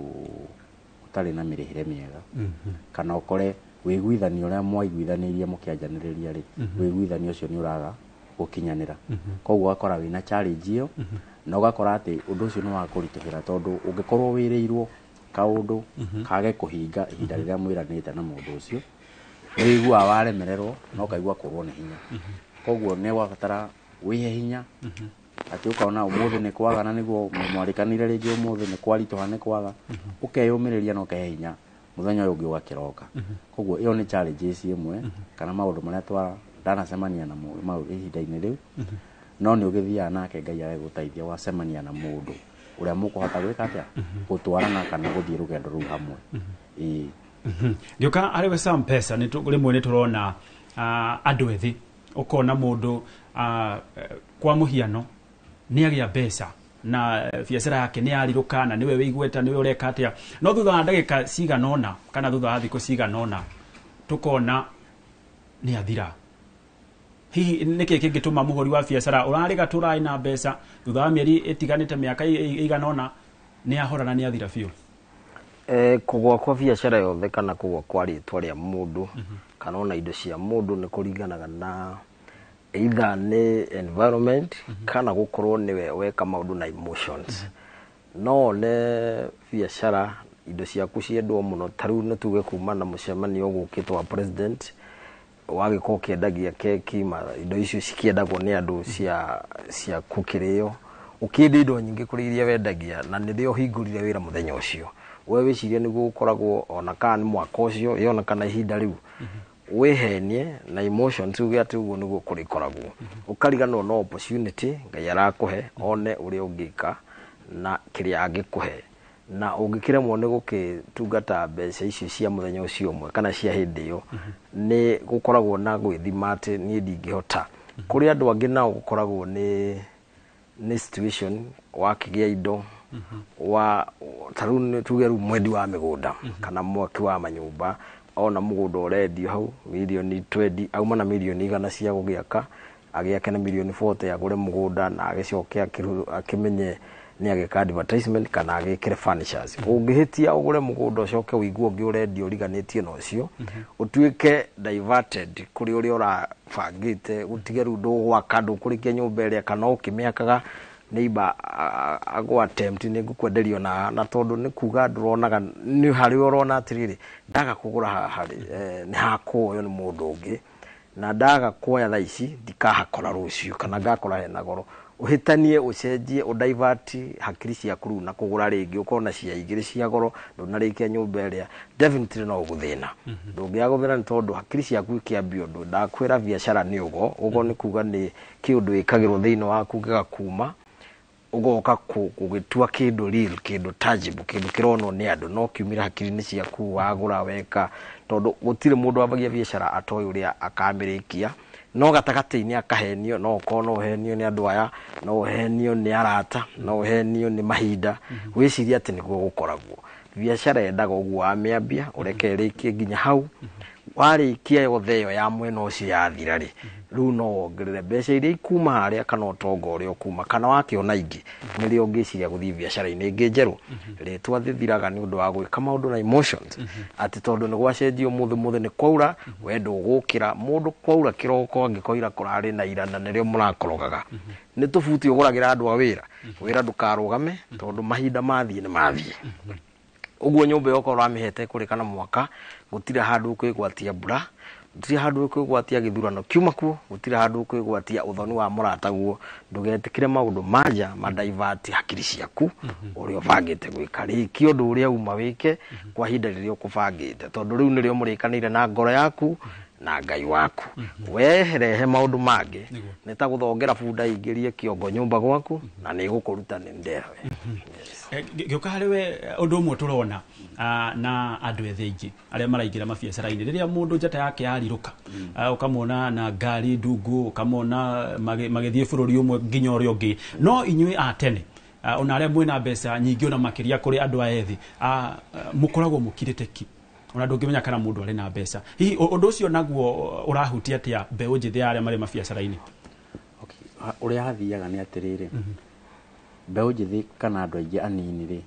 ũtarĩ na mĩrĩhĩre mĩega, kana ũkore wĩiguithanio ũrĩa mwaiguithanĩirie mũkĩanjanĩrĩria rĩ, wĩiguithanio ũcio nĩ ũraga gũkinyanĩra. Koguo ũgakora wĩna challenge ĩyo, na ũgakora atĩ ũndũ ũcio nĩ wa kũritũhĩra, tondũ ũngĩkorwo wĩrĩirwo kaũndũ kage kũhinga ihinda rĩrĩa mwĩranĩte na mũndũ ũcio, nĩ wĩiguaga waremererwo na ũkaigua kũrwo nĩ hinya. Koguo nĩ wabatara wĩhe hinya, atĩ ũkona ũmũthĩ nĩ kwaga na nĩguo mwarĩkanĩire rĩngĩ ũmũthĩ nĩ kwaritũha nĩ kwaga, ũkeyũmĩrĩria na ũkehe hinya mũthenya ũyũ ũngĩ ũgakĩroka. Koguo ĩyo nĩ challenges ĩmwe kana maũndũ marĩa twa ndanacemania namo ihinda-inĩ rĩu. No nĩ ũgĩthiaga nake Ngai agagũteithia wacemania na mũndũ ũrĩa mũkũhota gwĩka atĩa, gũtwarana kana gũthiĩ rũgendo rũu hamwe. Ĩĩ. Ngĩũka harĩ we Sam Pesa, rĩmwe nĩ tũrona andũ ethĩ, ũkona mũndũ kwa mũhiano nĩ agĩa mbeca na biacara yake nĩ yarirũka na nĩwe wĩigweta, nĩwe ũreka atĩa, no thutha wa ndagĩka cigana ũna kana thutha wa thikũ cigana ũna tũkona nĩ athira. Hihi nĩkĩ kĩngĩtũma mũhũri wa biacara ũrarĩ gatũra na mbeca, thutha wa mĩeri ĩtiganĩte mĩaka ĩigana ũna nĩ ahora na nĩ athira biũ? Kũgũa kwa biacara yothe kana kũgũa kwa rĩtwa rĩa mũndũ kana ona indo cia mũndũ nĩ kũringanaga na either nĩ environment kana gũkorwo nĩwe weka maũndũ na emotions. No one biacara indo ciaku ciendwo mũno, ta rĩu nĩ tuge kuma na mũcemanio ũgũkĩtwo wa president, wagĩkorwo ũkĩendagia keki, indo icio cikĩendagwo nĩ andũ cia gũkĩrĩo, ũkĩendia indo nyingĩ kũrĩ iria wendagia, na nĩrĩo ũhingũrire wĩra mũthenya ũcio, we wĩcirie nĩguo ũkoragwo ona kana nĩ mwaka ũcio yona kana ihinda rĩu, wĩhenie na emotions uge atĩ ũguo nĩguo kũrĩkoragwo, ũkariganĩrwo no opportunity Ngai arakũhe one ũrĩa ũngĩka na kĩrĩa angĩkũhe, na ũngĩkĩremwo nĩ gũkĩtungata mbeca icio cia mũthenya ũcio ũmwe kana cia hĩndĩ ĩyo, nĩ gũkoragwo na gwĩthima atĩ niĩ ndingĩhota. Kũrĩ andũ angĩ nao gũkoragwo nĩ situation wakĩgĩa indo wa ta rĩu nĩ tuge rĩu mwendi wa mĩgũnda kana mwaki wa manyũmba, ona mũgũnda ũrendio hau mirioni 20, auma na mirioni 100 cia gũgĩaka, agĩake na mirioni 40 agũre mũgũnda na agĩcoke akĩmenye nĩ agĩka advertisement kana agĩkĩre furnitures. Ũngĩhĩtia ũgũre mũgũnda ũcoke ũigue ũngĩ ũrendio ũriganĩtie na ũcio, ũtuĩke diverted kũrĩ ũrĩa ũrabangĩte, ũtige rĩu ndũgwaka, ndũkũrĩkia nyũmba ĩrĩa kana ũkĩmĩakaga neighbor agũ attempt nĩ ngũkwenderio na tondũ nĩ kuga ndũronaga nĩ harĩ ũrona atĩrĩrĩ ndaga kũgũra haha rĩ, nĩ hakuoywo nĩ mũndũ ũngĩ, na ndaga kuoya thaa ici ndikahakora rũciũ kana ngakora hena goro. Ũhĩtanie ũcenjie ũdivert hakiri ciaku rĩu na kũgũra rĩngĩ ũkorwo na cia igĩrĩ cia goro ndũnarĩkia nyũmba ĩrĩa, definitely no ũgũthĩna. Ndũngĩaga gũthĩna nĩ tondũ hakiri ciaku ikĩambia ũndũ. Ndakwĩra biacara nĩ ũgo, ũgo nĩ kuga nĩ kĩũndũ wĩkagĩrwo thĩinĩ waku gĩgakuma, ũgoka gũgĩtua kĩndũ real, kĩndũ tangible, kĩndũ kĩronwo nĩ andũ, no kiumĩra hakiri-inĩ ciaku wagũra weka, tondũ gũtirĩ mũndũ wambagia biacara atoĩ ũrĩa akamĩrĩkia, no gatagatĩ-inĩ akahenio, no ũkorwo no ũhenio nĩ andũ aya, no ũhenio nĩ arata, no ũhenio nĩ mahinda, wĩcirie atĩ nĩguo gũkoragwo. Biacara yendaga ũguo wamĩambia ũreke ĩrĩkie nginya hau, warĩkia yothe ĩyo ya mwena ũcio yathira rĩ, rĩu no wongerere mbeca iria ikuma harĩa kana ũtonga ũrĩa ũkuma kana wakĩona ingĩ, nĩrĩo ũngĩciria gũthiĩ biacara-inĩ ĩngĩ njerũ. Rĩtwa rĩthiraga nĩ ũndũ wa gwĩka maũndũ na emotions, atĩ tondũ nĩ gwacenjio mũthĩ mũthĩ nĩ kwaura, we ndũgũkĩra. Mũndũ kwaura kĩroko angĩkoira kũrarĩ na ira na nĩrĩo mũrakorogaga. Nĩ tũbuti ũgũragĩra andũ a wĩra, wĩra ndũkarũgame tondũ mahinda mathiĩ nĩ mathiĩ. Ũguo nyũmba ĩyo okorwo ũramĩhete kũrĩ kana mwaka, gũtirĩ handũ ũkwĩgwatia mbura, gũtirĩ handũ ũkwĩgwatia gĩthurano kiuma kuo, gũtirĩ handũ ũkwĩgwatia ũthoni wa mũrataguo. Ndũgetĩkĩre maũndũ manja ma divert hakiri ciaku ũrĩa ũbangĩte gwĩka. Rĩkia ũndũ ũrĩa uma wĩke kwa ihinda rĩrĩa ũkũbangĩte, tondũ rĩu nĩrĩo mũrĩkanĩire na ngoro yaku Na Ngai waku. Weherehe maũndũ mangĩ nĩ ta gũthongera bunda ingĩrie kĩongo nyũmba gwaku na nĩ ĩgũkũruta nĩ nderwe. Gĩũka harĩ we ũndũ ũmwe tũrona na andũ ethĩ aingĩ arĩa maraingĩra mabiacara-inĩ rĩrĩa mũndũ njata yake yarirũka, ũkamwona na ngari ndungu, ũkamwona magĩthiĩ bũrũri ũmwe nginya ũrĩa ũngĩ. No inyuĩ a tene, ona arĩa mwĩna mbeca nyingĩ ona makĩria kũrĩ andũ aya ethĩ, mũkoragwo mũkirĩte ki, ona ndũngĩmenya kana mũndũ arĩ na mbeca. Hihi ũndũ ũcio naguo ũrahutia atĩa mbeũ njĩthĩ ya arĩa marĩ mabiacara-inĩ? Ũrĩa hathiaga nĩ atĩrĩrĩ, mbeũ njĩthĩ kana andũ aingĩ anini rĩ,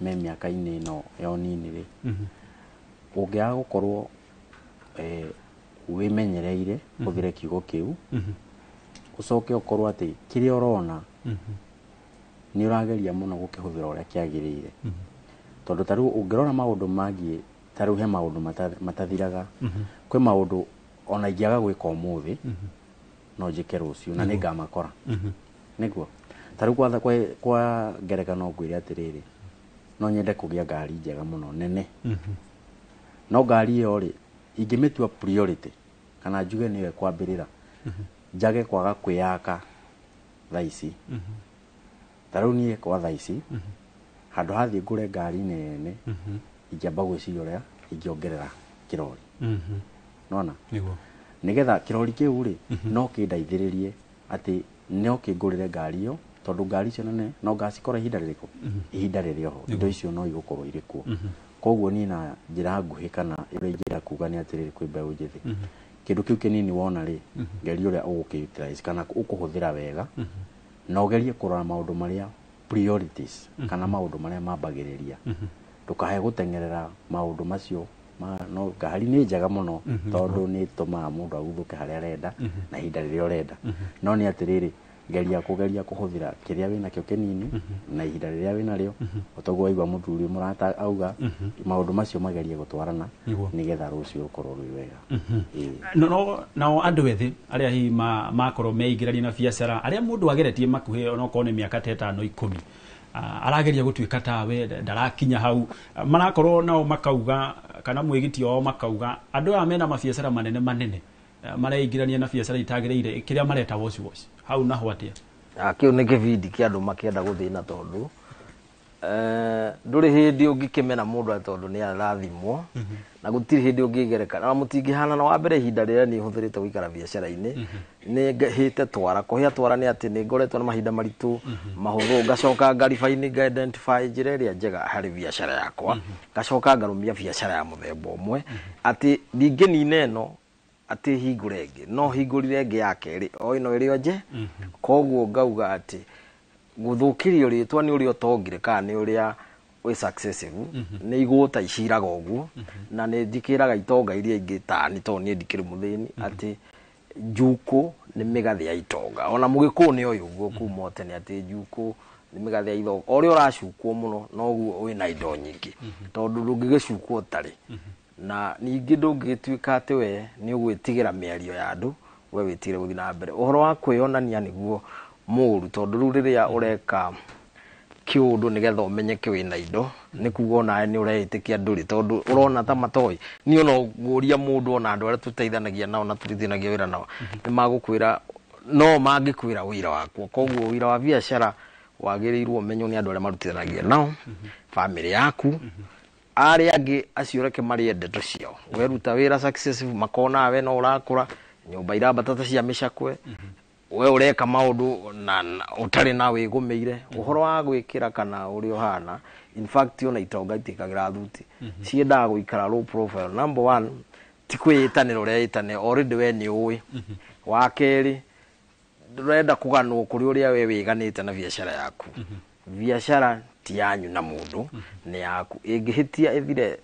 me mĩaka-inĩ ĩno ya ũnini rĩ, ũngĩaga gũkorwo wĩmenyereire hũthĩre kiugo kĩu, ũcoke ũkorwo atĩ kĩrĩa ũrona nĩ ũrageria mũno gũkĩhũthĩra ũrĩa kĩagĩrĩire. Tondũ ta rĩu ũngĩrora maũndũ mangĩ, ta rĩu he maũndũ matathiraga. Kwĩ maũndũ ona ingĩaga gwĩka ũmũthĩ no njĩke rũciũ na nĩngamakora. Nĩguo ta rĩu kwa ngerekano ngwĩre atĩrĩrĩ, no nyende kũgĩa ngari njega mũno nene, no ngari ĩyo rĩ ingĩmĩtua priority kana njuge nĩyo ĩkwambĩrĩra, njage kwaga kwĩyaka thaa ici. Ta rĩu niĩ kwa thaa ici handũ hathiĩ ngũre ngari nene, ingĩamba gwĩciria ũrĩa ingĩongerera kĩrori. Nona nĩgetha kĩrori kĩu rĩ no kĩndeithĩrĩrie atĩ no kĩngũrĩre ngari ĩyo, tondũ ngari icio nene no ngacikora ihinda rĩrĩkũ, ihinda rĩrĩ oho, indo icio no igũkorwo irĩ kuo. Koguo niĩ na njĩra nguhĩ kana ũrĩa ingĩenda kuga nĩ atĩrĩrĩ, kwĩ mbeũ njĩthĩ, kĩndũ kĩu kĩnini wona rĩ, geria ũrĩa ũgũkĩ-utilize kana ũkũhũthĩra wega, na ũgerie kũrora maũndũ marĩa priorities kana maũndũ marĩa mambagĩrĩria. Ndũkahe gũteng'erera maũndũ macio. No ngari nĩ njega mũno tondũ nĩ ĩtũmaga mũndũ aguthũke harĩa arenda na ihinda rĩrĩa ũrenda. No nĩ atĩrĩrĩ, geria kũgeria kũhũthĩra kĩrĩa wĩnakĩo kĩnini na ihinda rĩrĩa wĩnarĩo, otoguo waigua mũthuri mũrata auga, maũndũ macio magerie gũtwarana nĩgetha rũciũ rũkorwo rwĩ wega. No nao andũ ethĩ arĩa hihi makorwo meingĩrania na biacara, arĩa mũndũ ageretie makuhĩ onokorwo nĩ mĩaka ta 5 10, arageria gũtuĩka tawe ndarakinya hau, marakorwo nao makauga kana mwĩgitio wao makauga andũ aya mena mabiacara manene manene mareingĩrania na biacara itagĩrĩire, kĩrĩa mareta wash wash, hau naho atĩa? Kĩu nĩ kĩbindi kĩa andũ makĩenda gũthĩna, tondũ ndũrĩ hĩndĩ ũngĩkĩmena mũndũ atĩ tondũ nĩ arathimwo, na gũtirĩ hĩndĩ ũngĩgerekana na mũtingĩhanana. Wa mbere, ihinda rĩrĩa niĩ hũthĩrĩte gũikara biacara-inĩ nĩ hĩte twara. Kũhĩa twara nĩ atĩ nĩ ngoretwo na mahinda maritũ mahũthũ, ngacoka ngaribaini nga identify njĩra ĩrĩa njega harĩ biacara yakwa, ngacoka ngarũmia biacara ya mũthemba ũmwe, atĩ ndingĩnina ĩno atĩ hingũre ĩngĩ, no hingũrire ĩngĩ ya kerĩ o ĩno ĩrĩ o nje. Koguo ngauga atĩ gũthũkĩrio rĩtwa nĩ ũrĩa ũtongire kana nĩ ũrĩa wĩ successive, nĩ igũta iciraga ũguo. Na nĩ njikĩraga itonga iria ingĩ tani, tondũ niĩ ndikĩrĩ mũthĩni, atĩ njukũ nĩ mĩgathĩ ya itonga. Ona mũgĩkũyũ nĩ oĩ ũguo kuma o tene atĩ njukũ nĩ mĩgathĩ ya itonga. O ũrĩa ũracukwo mũno noguo wĩna indo nyingĩ, tondũ ndũngĩgĩcukwo ũtarĩ. Na ningĩ ndũngĩgĩtuĩka atĩ we nĩ ũgwĩtigĩra mĩario ya andũ, we wĩtigĩre gũthiĩ na mbere. Ũhoro wa kwĩyonania nĩguo mũũru, tondũ rĩu rĩrĩa ũreka kĩũndũ nĩgetha ũmenyeke wĩna indo, nĩ kuga onawe nĩ ũreĩtĩkia ndũrĩ, tondũ ũrona ta matoĩ. Niĩ ona ũngũria mũndũ, ona andũ arĩa tũteithanagia nao na tũrutithanagia wĩra nao, nĩ magũkwĩra, no mangĩkwĩra wĩra wakwa. Koguo wĩra wa biacara wagĩrĩirwo ũmenywo nĩ andũ arĩa marutithanagia nao, bamĩrĩ yaku, arĩa angĩ acio reke marĩe ndeto ciao. Weruta wĩra successful, makona we no ũrakũra, nyũmba irambata ta cia mĩcakwe, we ũreka maũndũ na ũtarĩ na wĩgũmĩire. Ũhoro wa gwĩkĩra kana ũrĩa ũhana, in fact ona itonga itiĩkagĩra thuti, ciendaga gũikara low profile. Number one, ti kwĩĩtanĩra ũreĩtanĩra, already we nĩ ũĩ. Wa kerĩ, ndũrenda kũganwo kũrĩ ũrĩa we wĩganĩte na biacara yaku. Biacara ti yanyu na mũndũ, nĩ yaku. Ĩngĩhĩtia ĩthire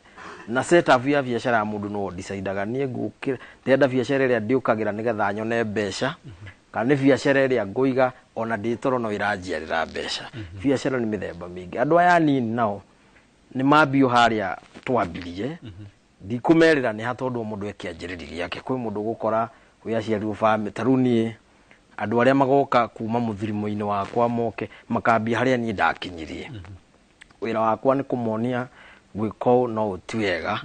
na setup ya biacara ya mũndũ no decidaga niĩ ngũkĩra ndĩrenda biacara ĩrĩa ndĩũkagĩra nĩgetha nyone mbeca, kana nĩ biacara ĩrĩa ngũiga ona ndĩ toro no ĩranjiarĩra mbeca. Biacara nĩ mĩthemba mĩingĩ. Andũ aya anini nao nĩ mambio harĩa twambirie, ndikũmerĩra nĩ ha, tondũ o mũndũ ekĩanjĩrĩria gĩake. Kwĩ mũndũ ũgũkora wĩ aciarirwo bamĩrĩ, ta rĩu niĩ andũ arĩa magoka kuma mũthirimo-inĩ wakwa moke makambia harĩa niĩ ndakinyirie. Wĩra wakwa nĩ kũmonia gwĩka ũũ no ti wega,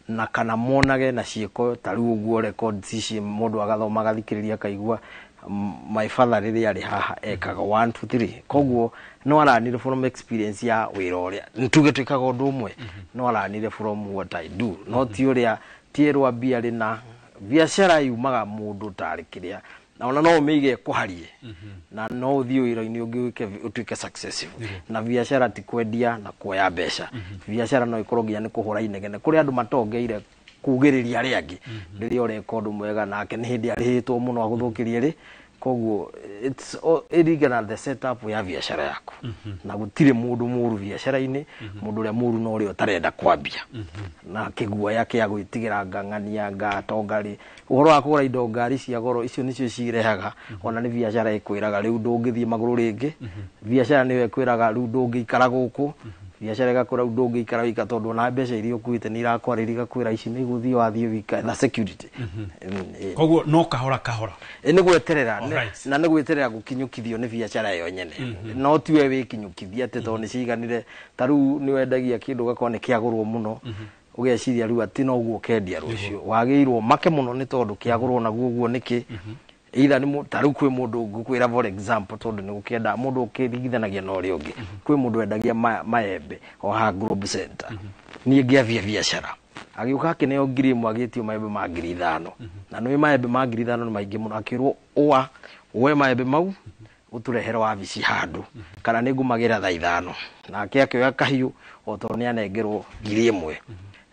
Na kana monage na ciĩko ta rĩu ũguo records ici mũndũ agathoma agathikĩrĩria akaigua my father rĩrĩa arĩ haha ekaga 1 2 3. Koguo no aranire from experience ya wĩra ũrĩa ntuge twĩkaga ũndũ ũmwe, no aranire from what I do, no ti ũrĩa ti ĩrwa mbia rĩ na biacara yumaga mũndũ tarĩ kĩrĩa na ona no ũmĩige ĩkũharie na no ũthiĩ wĩra-inĩ ũngĩ wĩke ũtuĩke successful. Na biacara ti kwendia na kuoya mbeca, biacara no ĩkorwo nginya nĩ kũhũra inegene kũrĩ andũ matongeire kugĩrĩria arĩa angĩ rĩrĩa ũreka ũndũ mwega nake nĩ hĩndĩ arĩhĩtwo mũno agũthũkĩrie rĩ. Koguo it's ĩringana na the setup ya biacara yaku, na gũtirĩ mũndũ mũru biacara-inĩ. Mũndũ ũrĩa mũru no ũrĩa ũtarenda kwambia na kĩguoya kĩa gwĩtigĩra ngang'ania ngatonga rĩ ũhoro wa kũgũra indo ngari cia goro icio nĩcio cirehaga. Ona nĩ biacara ĩkwĩraga rĩu ndũngĩthiĩ magũrũ rĩngĩ, biacara nĩyo ĩkwĩraga rĩu ndũngĩikara gũkũ, biacara ĩgakwĩra rĩu ndũngĩikara wika tondũ ona mbeca iria ũkuĩte nĩ irakwarĩria, igakwĩra ici nĩ igũthiĩ wathiĩ wika na security. Koguo no kahora kahora. Nĩ gweterera na nĩ gweterera gũkinyũkithio nĩ biacara ĩyo nyene, no tiwe wĩkinyũkithia atĩ tondũ nĩ ciganire. Ta rĩu nĩ wendagia kĩndũ ũgakorwo nĩ kĩagũrwo mũno, ũgeciria rĩu atĩ noguo ũkendia rũciũ, wagĩrĩirwo make mũno nĩ tondũ kĩagũrwo naguo ũguo nĩkĩ either nĩ ta rĩu kwĩ mũndũ ngũkwĩra for example, tondũ nĩ gũkĩenda mũndũ ũkĩringithanagia na ũrĩa ũngĩ. Kwĩ mũndũ wendagia maembe o haha Globe Center, niĩ ngĩambia biacara agĩũka akĩneo 1000 agĩtio maembe ma 5000, na nĩ maembe ma 5000 nĩ maingĩ mũno. Akĩrwo ũa woe maembe mau ũtũrehere wabici handũ kana nĩ ngũmagĩra thaa 5, nake akĩoya kahiũ o tondũ nĩ anengerwo 1000.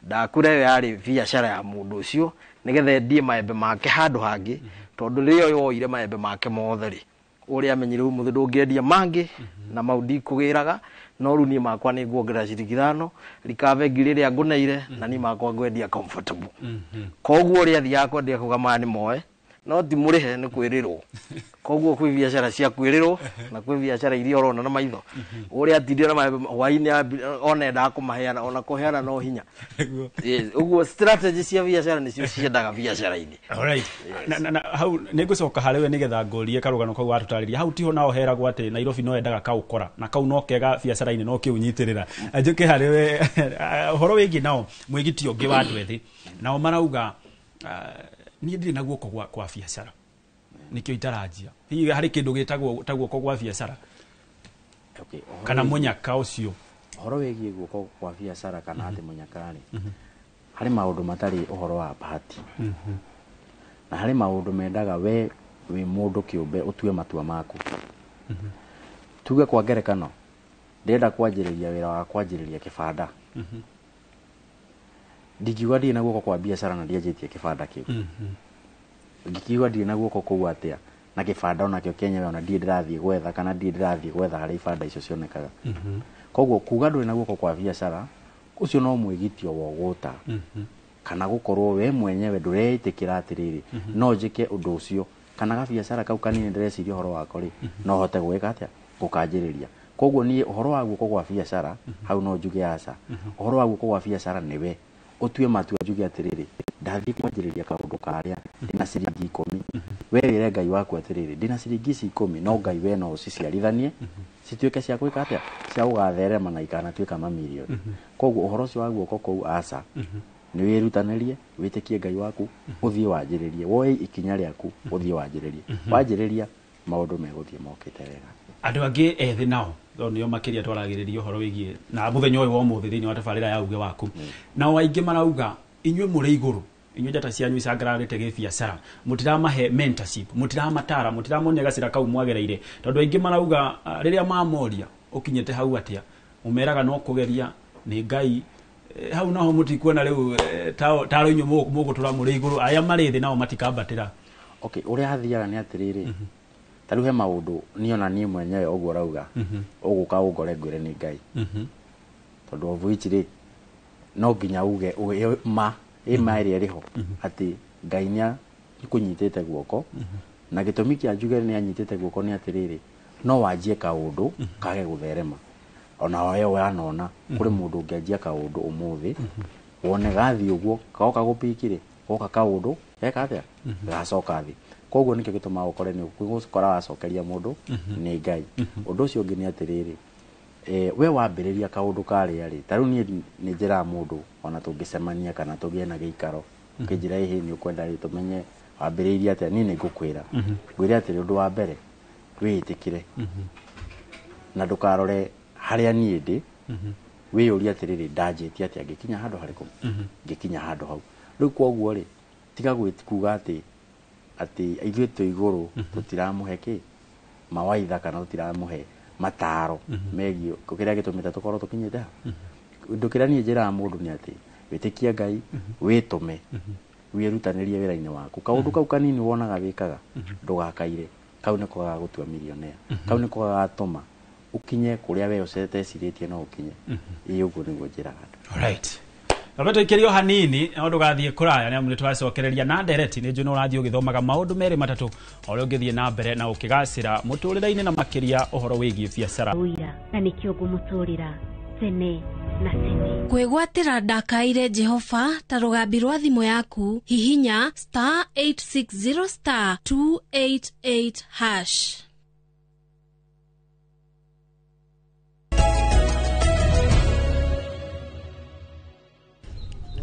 Ndakura ĩyo yarĩ biacara ya mũndũ ũcio nĩgetha endie maembe make handũ hangĩ, tondũ rĩrĩa yoire maembe make mothe rĩ ũrĩa amenyire ũmũthĩ ndũngĩendia mangĩ na mau ndikũgĩraga, no rĩu niĩ makwa nĩ nguongerera ciringi 5 rikabe ngiri ĩrĩa ngũneire na niĩ makwa ngwendia comfortable. Koguo ũrĩa athiaga kwendia kuga maya nĩ moe no ti mũrĩhe nĩ kwĩrĩrwo. Koguo kwĩ biacara cia kwĩrĩrwo na kwĩ biacara iria ũrona na maitho. Ũrĩa atindire na maembe hwainĩ ona endaga kũmaheana ona kũheana no hinya. Ũguo strategy cia biacara nĩcio ciendaga biacara-inĩ. Alright. Na hau nĩ ngũcoka harĩ we nĩgetha ngũrie karũgano kau watũtarĩria. Hau tiho nao heragwo atĩ Nairobi no endaga kaũkora na kau no kega biacara-inĩ no kĩũnyitĩrĩra. Njũke harĩ we ũhoro wĩgiĩ nao mwĩgitio ũngĩ wa andũ ethĩ nao marauga niĩ ndirĩ na guoko kwa biacara nikio itaranjia. Hihi harĩ kĩndũ gĩtagwo ta guoko kwa biacara? Okay, kana mũnyaka ũcio? Ũhoro wĩgiĩ guoko kwa biacara kana atĩ mũnyaka rĩ, harĩ maũndũ matarĩ ũhoro wa bahati, na harĩ maũndũ mendaga we wĩ mũndũ kĩũmbe ũtue matua maku. Tuge kwa ngerekano ndĩrenda kwanjĩrĩria wĩra wa kwanjĩrĩria kĩbanda, ndingiuga ndirĩ na guoko kwa biacara na ndianjĩtie kĩbanda kĩu. Ngikiuga ndirĩ na guoko kũu atĩa na kĩbanda onakĩo kĩenyewe ona ndirĩ ndĩrathiĩ gwetha kana ndirĩ ndĩrathiĩ gwetha harĩa ibanda icio cionekaga. Koguo kuga ndũrĩ na guoko kwa biacara ũcio no mwĩgitio wa ũgũta, kana gũkorwo we mwenyewe ndũreĩtĩkĩra atĩrĩrĩ no njĩke ũndũ ũcio kana gabiacara kau kanini ndĩreciria ũhoro wako rĩ no hote gwĩka atĩa gũkanjĩrĩria. Koguo niĩ ũhoro wa guoko kwa biacara hau no njuge aca. Ũhoro wa guoko kwa biacara nĩwe ũtue matua njuge atĩrĩrĩ ndathiĩ kwanjĩrĩria kaũndũ karĩa ndĩna ciringi 10, we wĩre Ngai waku atĩrĩrĩ ndĩna ciringi ici 10 no Ngai we no ũciciarithanie cituĩke cia gwĩka atĩa cia gũgatherema na ikanatuĩka mamirioni. Koguo ũhoro ũcio wa guoko kũu aca nĩ wĩrutanĩrie wĩtĩkie Ngai waku ũthiĩ wanjĩrĩrie woe ikinya rĩaku ũthiĩ wanjĩrĩrie wanjĩrĩria maũndũ megũthiĩ mokĩte wega. Andũ angĩ ethĩ nao tondũ nĩo makĩria twaragĩrĩria ũhoro wĩgiĩ na mũthenya ũyũ wa ũmũthĩ thĩinĩ wa tabarĩra ya uge waku, nao aingĩ marauga inyuĩ mũrĩ igũrũ, inyuĩ njata cianyu icangararĩte gĩbiacara, mũtiramahe mentorship, mũtiramatara, mũtiramonia gacĩra kau mwagereire, tondũ aingĩ marauga rĩrĩa mamoria ũkinyĩte hau atĩa ũmeraga no kũgeria nĩ Ngai. Hau naho mũtikuona rĩu taro inyuĩ mũgũtũra mũrĩ igũrũ, arĩa marĩ thĩ nao matikambatĩra. Okay, ũrĩa hathiaga nĩ atĩrĩrĩ, ta rĩu he maũndũ niĩ ona niĩ mwenyewe ũguo ũrauga ũgũka ũngore ngwĩre nĩ Ngai, tondũ of which rĩ no nginya uge ma ĩ ma ĩrĩa ĩrĩho atĩ Ngai nĩ akũnyitĩte guoko, na gĩtũmi kĩa njuge nĩ anyitĩte guoko nĩ atĩrĩrĩ no wanjie kaũndũ kage gũtherema. Ona we wanona kũrĩ mũndũ ũngĩanjia kaũndũ ũmũthĩ wone gathiĩ ũguo goka gũpikire goka kaũndũ geka atĩa gacoka thĩ. Koguo nĩkĩo gĩtũmaga ũkore nĩ ũgũkora wacokeria mũndũ nĩ Ngai. Ũndũ ũcio ũngĩ nĩ atĩrĩrĩ We wambĩrĩria kaũndũ karĩa rĩ, ta rĩu niĩ nĩ njĩraga mũndũ ona tũngĩcemania kana tũgĩe na gĩikaro, ũkĩnjĩra ĩhĩ nĩ ũkwenda rĩ tũmenye wambĩrĩirie atĩa, niĩ nĩ ngũkwĩra. Ngwĩre atĩrĩ, ũndũ wa mbere wĩĩtĩkĩre na ndũkarore harĩa niĩ ndĩ, wĩyũrie atĩrĩrĩ, ndanjĩtie atĩa ngĩkinya handũ harĩkũ, ngĩkinya handũ hau. Rĩu koguo rĩ, tiga kuga atĩ ithuĩ twĩ igũrũ tũtiramũhe kĩ mawaitha kana tũtiramũhe mataro megiĩ kĩrĩa gĩtũmĩte tũkorwo tũkinyĩte ha. Ũndũ kĩrĩa niĩ njĩraga mũndũ nĩ atĩ wĩtĩkie Ngai, wĩtũme, wĩrutanĩrie wĩra-inĩ waku. Kaũndũ kau kanini wonaga wĩkaga, ndũgakaire, kau nĩko gagagũtua millionaire, kau nĩko gagatũma ukinye kuria we ũtecirĩtie no ukinye. Ĩĩ, ũguo nĩguo njĩraga andũ. Alright. Roberto ikirio hanini no ndugathiĩ kũraya nĩ amu nĩ twacokereria na ndereti nĩ njũĩ nĩ ũrathiĩ ũgĩthomaga maũndũ merĩ matatũ o ũrĩa ũngĩthiĩ na mbere na ũkĩgacĩra mũtũrĩre-inĩ na makĩria ũhoro wĩgiĩ biacara. Ũira na nĩkĩo ngũmũtũrĩra tene na tene. Kwĩgwatĩra ndakaire Jehova ta rũgambi rwa thimũ yaku, hihinya star 860 star 288 hash.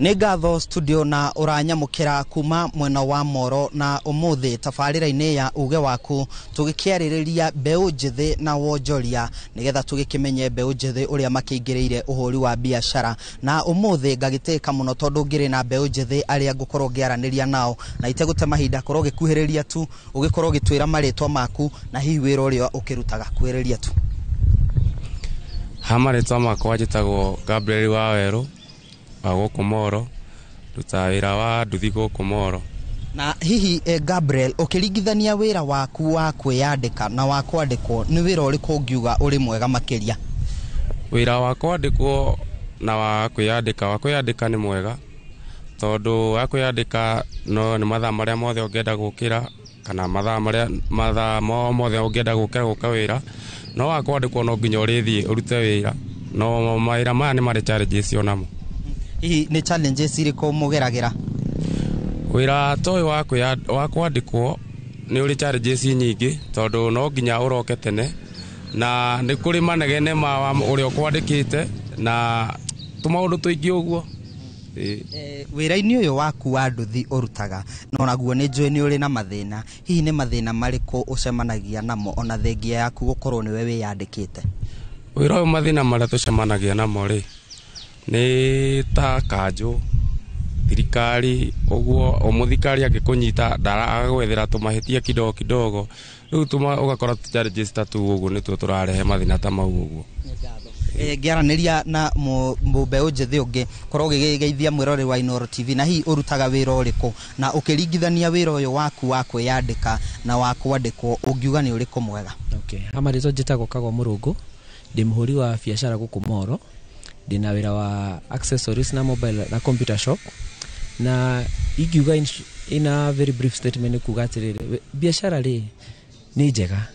Nĩ ngatho studio na ũranyamũkĩra kuma mwena wa Moro na ũmũthĩ tabarĩra-inĩ ya uge waku tũgĩkĩarĩrĩria mbeũ njĩthĩ na wonjoria nĩgetha tũgĩkĩmenye mbeũ njĩthĩ ũrĩa makĩingĩrĩire ũhũri wa biacara. Na ũmũthĩ ngagĩtĩka mũno tondũ ngĩrĩ na mbeũ njĩthĩ arĩa ngũkorwo ngĩaranĩria nao na itegũte mahinda korwo ũgĩkuhĩrĩria tu ũgĩkorwo ũgĩtwĩra marĩtwa maku na hihi wĩra ũrĩa ũkĩrutaga, kuhĩrĩria tu. Ha marĩtwa makwa njĩtagwo Gabriel Wawerũ wa gũkũ Moro, ndutaga wĩra wa nduthi gũkũ Moro. Na hihi Gabriel, ũkĩringithania wĩra waku wa kwĩyandĩka na wa kwandĩkwo, nĩ wĩra ũrĩkũ ũngiuga ũrĩ mwega makĩria? Wĩra wa kwandĩkwo na wa kwĩyandĩka, wa kwĩyandĩka nĩ mwega tondũ wa kwĩyandĩka no nĩ mathaa marĩa mothe ũngĩenda gũkĩra kana mathaa mothe ũngĩenda gũkĩra gũka wĩra, no wa kwandĩkwo no nginya ũrĩthiĩ ũrute wĩra, no mawĩra maya nĩ marĩ challenges onamo. Hihi nĩ challenges irĩkũ mũgeragĩra? Wĩra ta ũyũ wa kwandĩkwo nĩ ũrĩ challenges nyingĩ tondũ no nginya ũroke tene na nĩ kũrĩ manegene ma ũrĩa ũkwandĩkĩte na tũmaũndũ tũingĩ ũguo. Wĩra-inĩ ũyũ waku wa nduthi ũrutaga na onaguo nĩ njũĩ nĩ ũrĩ na mathĩna, hihi nĩ mathĩna marĩkũ ũcemanagia namo ona thengia yaku gũkorwo nĩwe wĩyandĩkĩte? Wĩra ũyũ mathĩna marĩa tũcemanagia namo rĩ nĩ ta kanjũ, thirikari ũguo, o mũthikari angĩkũnyita agagwethera tũmahĩtia kidogo kidogo, rĩu ũgakora challenges ta tũu ũguo nĩtuo tũrarehe mathĩna ta mau ũguo. Ngĩaranĩria na mbeũ njĩthĩ ũngĩ korwo ũgĩgeithia mwĩroreri wa Inooro TV, na hihi ũrutaga wĩra ũrĩkũ na ũkĩringithania wĩra ũyũ waku wa kwĩyandĩka na wa kwandĩkwo ũngiuga nĩ ũrĩkũ mwega? Okay, ha marĩtwa njĩtagwo Kagwa Mũrũngũ, ndĩ mũhũri wa biacara gũkũ Moro, ndĩna wĩra wa accessories na mobile na computer shop, na ingiuga in a very brief statement nĩ kuga atĩrĩrĩ, biacara rĩ nĩ njega.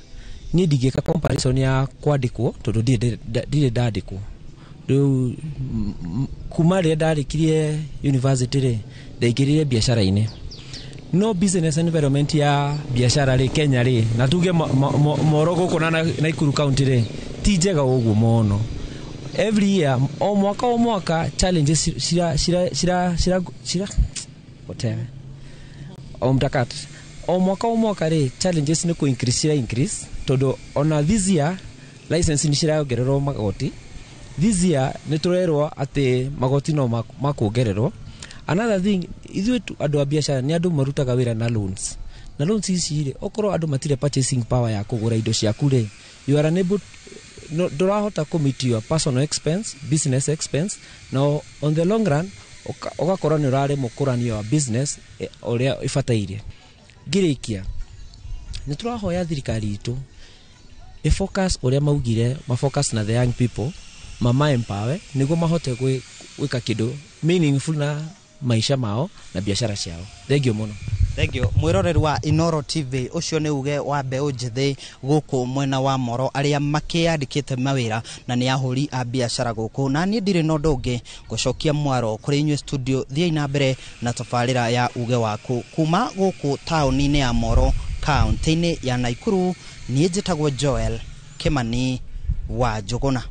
Niĩ ndingĩka comparison ya kwandĩkwo tondũ ndirĩ ndandĩkwo. Rĩu kuma rĩrĩa ndarĩkirie university rĩ, ndaingĩrire biacara-inĩ. No business environment ya biacara rĩ Kenya rĩ, na tuge Moro gũkũ na Nakuru county rĩ, ti njega ũguo mũno. Every year, o mwaka challenges cira cira cira cira cira whatever. O mtakati. O mwaka rĩ challenges nĩ kũ increase cira increase tondũ ona this year license nĩ cirongererwo magoti. This year nĩ tũrerwo atĩ magoti no makuongererwo. Another thing, ithuĩ andũ a biacara nĩ andũ marutaga wĩra na loans. Na loans ici rĩ, okorwo andũ matirĩ purchasing power ya kũgũra indo ciaku rĩ, you are unable, no ndũrahota kũ meet your personal expense, business expense, na on the long run ũgakorwo nĩ ũraremwo kũrun your business ũrĩa ĩbataire. Ngĩrĩkia, nĩ tũrahoya thirikari itũ ĩ focus ũrĩa maugire, ma focus na the young people, mama empower nĩguo mahote gwĩka kĩndũ meaningful na maisha mao na biacara ciao. Thank you mũno. Thank you. Mwĩroreri wa Inooro TV, ũcio nĩ uge wa mbeũ njĩthĩ gũkũ mwena wa Moro arĩa makĩyandĩkĩte mawĩra na nĩ ahũri a biacara gũkũ. Na niĩ ndirĩ na ũndũ ũngĩ ngũcokia mwaro kũrĩ inyuĩ studio, thiĩi na mbere na tabarĩra ya uge waku kuma gũkũ taũni-inĩ ya Moro, kaunti-inĩ ya Nakuru. Niĩ njĩtagwo Joel Kimani wa Njũgũna.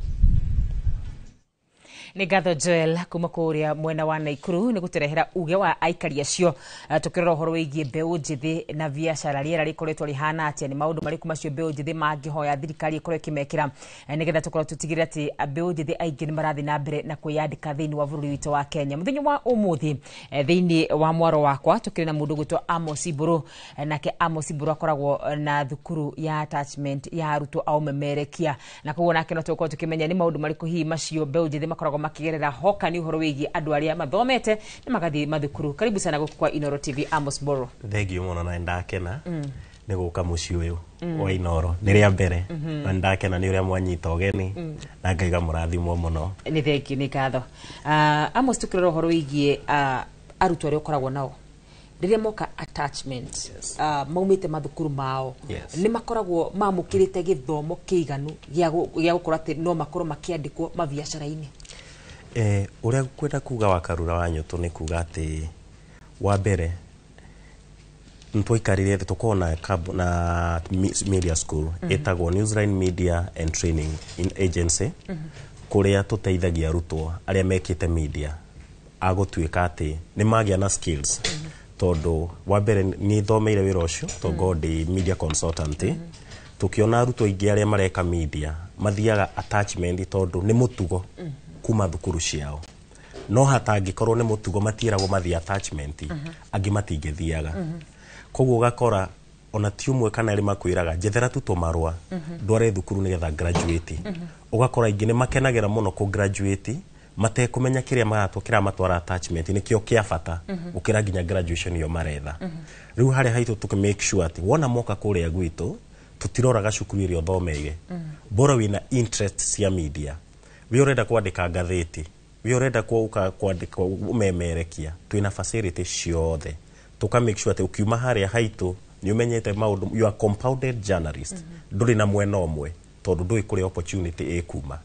Nĩ ngatho Joel kuma kũrĩa mwena wa Naikuru nĩ gũtũrehera uge wa aikari acio. Tũkĩrora ũhoro wĩgiĩ mbeũ njĩthĩ na biacara, rĩera rĩkoretwo rĩhana atĩa, nĩ maũndũ marĩkũ macio mbeũ njĩthĩ mangĩhoya thirikari ĩkorwo ĩkĩmekĩra nĩgetha tũkorwo tũtigĩrĩre atĩ mbeũ njĩthĩ aingĩ nĩ marathiĩ na mbere na kwĩyandĩka thĩinĩ wa bũrũri witũ wa Kenya. Mũthenya wa ũmũthĩ thĩinĩ wa mwaro wakwa tũkĩrĩ na mũndũ ũgwĩtwo Amos Mburu. Nake Amos Mburu akoragwo na thukuru ya attachment ya arutwo a ũmemerekia, na koguo nake no tũgũkorwo tũkĩmenya nĩ maũndũ marĩkũ hihi macio mbeũ njĩthĩ makoragwo makigerera hoka nĩ ũhoro wĩgiĩ andũ arĩa mathomete na magathiĩ mathukuru. Karibu sana gũkũ kwa Inoro TV, Amos Mburu. Thengiũ mũno na nĩndakena nĩ gũka mũciĩ ũyũ wa Inoro nĩ rĩa mbere na nĩndakena nĩ ũrĩa mwanyita ũgeni na ngaiga mũrathimwo mũno. Nĩ thengiũ, nĩ ngatho. Amos, tũkĩrora ũhoro wĩgiĩ arutwo arĩa ũkoragwo nao rĩrĩa moka attachment, maumĩte mathukuru mao, nĩ makoragwo mamũkĩrĩte gĩthomo kĩiganu gĩa gũkorwo atĩ no makorwo makĩandĩkwo mabiacara-inĩ? Ũrĩa ngwenda kuga wa Karura wa Nyũtũ nĩ kuga atĩ wa mbere nĩtwaikarire thĩ tũkorwo na media school ĩtagwo Newsline Media and Training Agency, kũrĩa tũteithagia arutwo arĩa mekĩte media agũtuĩka atĩ nĩ magĩa na skills, tondũ wa mbere nĩ thomeire wĩra ũcio tondũ ndĩ media consultant. Tũkĩona arutwo aingĩ arĩa mareka media mathiaga attachment tondũ nĩ mũtugo kuma thukuru ciao, no hatangĩkorwo nĩ mũtugo matiĩragwo mathiĩ attachment, angĩ matingĩthiaga. Koguo ũgakora ona ti ũmwe kana erĩ makwĩraga njethera tu tũmarũa ndware thukuru nĩgetha graduate. Ũgakora aingĩ nĩ makenagĩra mũno kũ graduate matekũmenya kĩrĩa kĩramatwara attachment nĩkĩo kĩa bata gũkĩra nginya graduation ĩyo maretha. Rĩu harĩa haitũ tũkĩ make sure atĩ wona moka kũrĩa gwitũ tũtiroraga cukuru ĩrĩa ũthomeire, bora wĩna interest cia media, wĩ ũrenda kwandĩka ngathĩti, wĩ ũrenda kwandĩka ũmemerekia, twĩna facility ciothe tũka make sure atĩ ũkiuma harĩa haitũ nĩ ũmenyete maũndũ, you are compounded journalist, ndũrĩ na mwena ũmwe tondũ ndũĩ kũrĩa opportunity ĩkuma.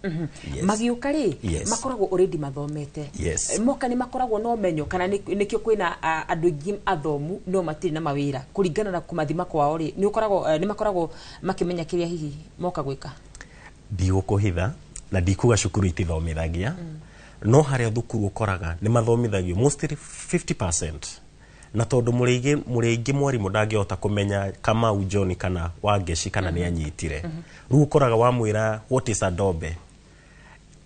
Yes. Magĩũka rĩ, makoragwo already mathomete. Moka nĩ makoragwo na ũmenyo kana nĩkĩo kwĩna andũ aingĩ athomu no matirĩ na mawĩra kũringana na kũmathima kwao rĩ, nĩ makoragwo makĩmenya kĩrĩa hihi moka gwĩka? Ndigũkũhitha na ndikuga cukuru itithomithagia, no harĩa thukuru ũkoraga nĩ mathomithagio mostly 50%, na tondũ mũrĩ aingĩ mwarimũ ndangĩhota kũmenya Kamau John kana Wangeci kana nĩ anyitire. Rĩu ũkoraga wamwĩra what is Adobe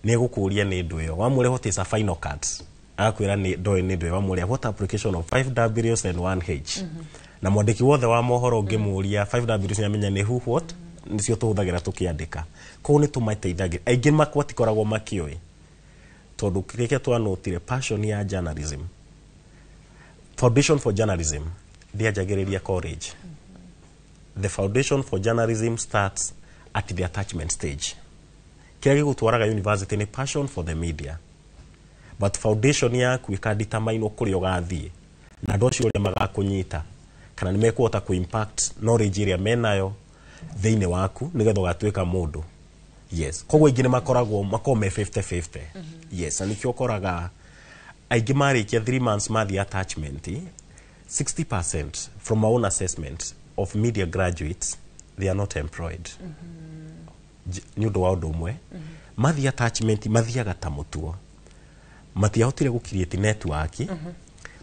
nĩ egũkũria nĩ ndũ ĩyo, wamwĩra what is a final cut agakwĩra nĩ ndoĩ nĩ ndũ ĩyo, wamwĩra what application of 5Ws and 1H, na mwandĩki wothe wa mohoro ũngĩmũria 5Ws nĩ amenya nĩ who what, nĩcio tũhũthagĩra tũkĩandĩka. Koguo nĩ tũmateithagia aingĩ matikoragwo makĩũĩ tondũ kĩrĩa twanotire passion ya journalism, foundation for journalism ndĩanjagĩrĩria college. The foundation for journalism starts at the attachment stage. Kĩrĩa gĩgũtwaraga university nĩ passion for the media, but foundation yaku ĩkadetermine kũrĩa ũgathiĩ na andũ acio ũrĩa magakũnyita kana nĩ mekũhota kũ impact knowledge ĩrĩa menayo thĩinĩ waku nĩgetha ũgatuĩka mũndũ. Yes, koguo aingĩ nĩ makoragwo me 50-50. Yes, na nĩkĩo ũkoraga aingĩ marĩkia 3 months mathiĩ attachment, 60% from my own assessment of media graduates they are not employed. Nĩ ũndũ wa ũndũ ũmwe, mathiĩ attachment mathiaga ta mũtugo, matiahotire gũ create network,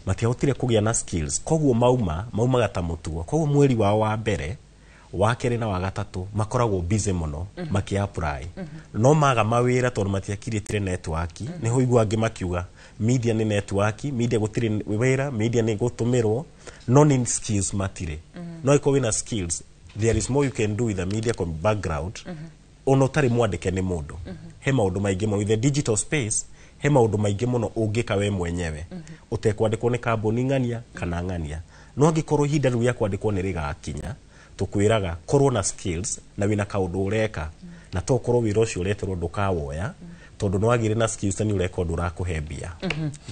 matiahotire kũgĩa na skills, koguo maumaga ta mũtugo. Koguo mweri wao wa mbere, wa kerĩ na wa gatatũ makoragwo busy mũno maki apply, no maga mawĩra tondũ matiakirĩtire network. Nĩho igua angĩ makiuga media nĩ network, media gũtirĩ wĩra, media nĩ gũtũmĩrwo, no nĩ skills matirĩ. No ĩkorwo wĩna skills, there is more you can do with the media background ona ũtarĩ mwandĩke nĩ mũndũ. He maũndũ maingĩ mũno with the digital space, he maũndũ maingĩ mũno ũngĩka we mwenyewe ũtekwandĩkwo nĩ kambuni ng'ania kana ng'ania. No angĩkorwo ihinda rĩu rĩa kwandĩkwo nĩ rĩgakinya, tũkwĩraga korwo na skills na wĩna kaũndũ ũreka, na to korwo wĩra ũcio ũreterwo ndũkawoya tondũ nĩ wagĩire na skills na nĩ ũreka ũndũ ũrakũhe mbia.